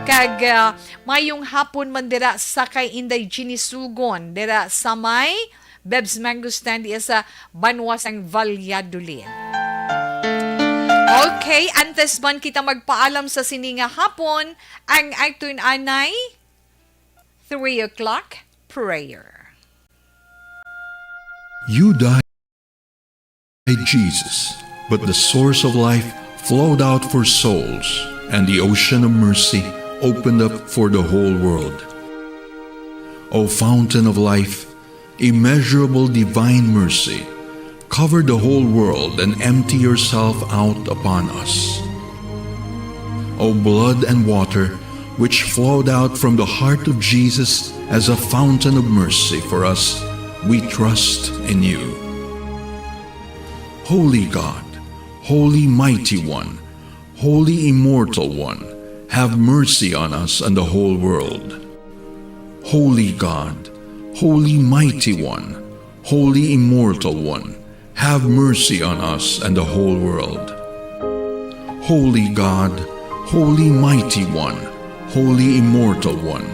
Kag, ah, mayong hapon man dira sa kay Inday Jeannie Sugon, dira sa may Bebs Mango Stand, iya sa banwa sang Valladolid. Okay, antes man kita magpaalam sa sini nga hapon, ang aton anay three o'clock prayer. You died, Jesus, but the source of life flowed out for souls, and the ocean of mercy opened up for the whole world. O fountain of life, immeasurable divine mercy, cover the whole world and empty yourself out upon us. O blood and water, which flowed out from the heart of Jesus as a fountain of mercy for us, we trust in you. Holy God, Holy Mighty One, Holy Immortal One, have mercy on us and the whole world. Holy God, Holy Mighty One, Holy Immortal One, have mercy on us and the whole world. Holy God, Holy Mighty One, Holy Immortal One,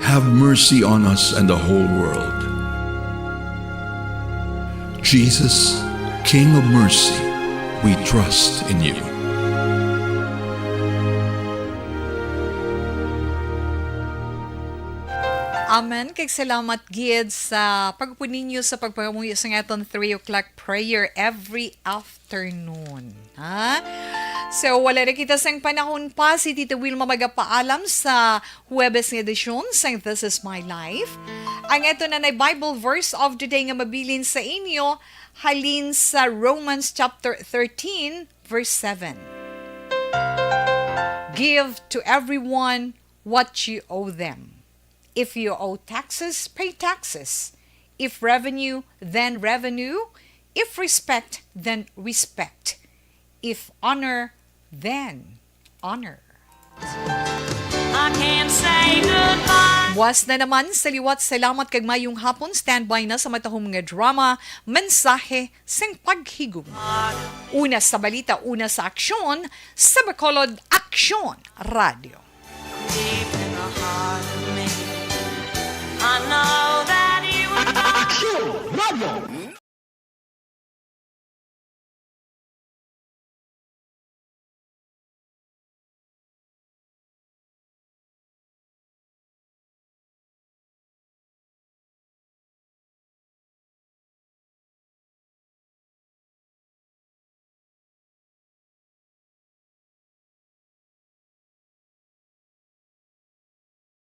have mercy on us and the whole world. Jesus, King of mercy, we trust in you. Amen. Kag salamat gid sa pagpuni ninyo sa pagpangamuyo sa aton three o'clock prayer every afternoon. Ha? So, wala na kita sang panahon pa. Si Tita Wilma magapaalam sa Huwebes nga edisyon sang This Is My Life. Ang aton anay Bible verse of the day nga mabilin sa inyo halin sa Romans chapter thirteen, verse seven. Give to everyone what you owe them. If you owe taxes, pay taxes. If revenue, then revenue. If respect, then respect. If honor, then honor. I can't say goodbye. Buwas na naman sa liwat, salamat kag mayong hapon. Standby na sa matahom nga drama, mensahe sang paghigugma. Una sa balita, una sa aksyon, sa Bacolod Aksyon Radio.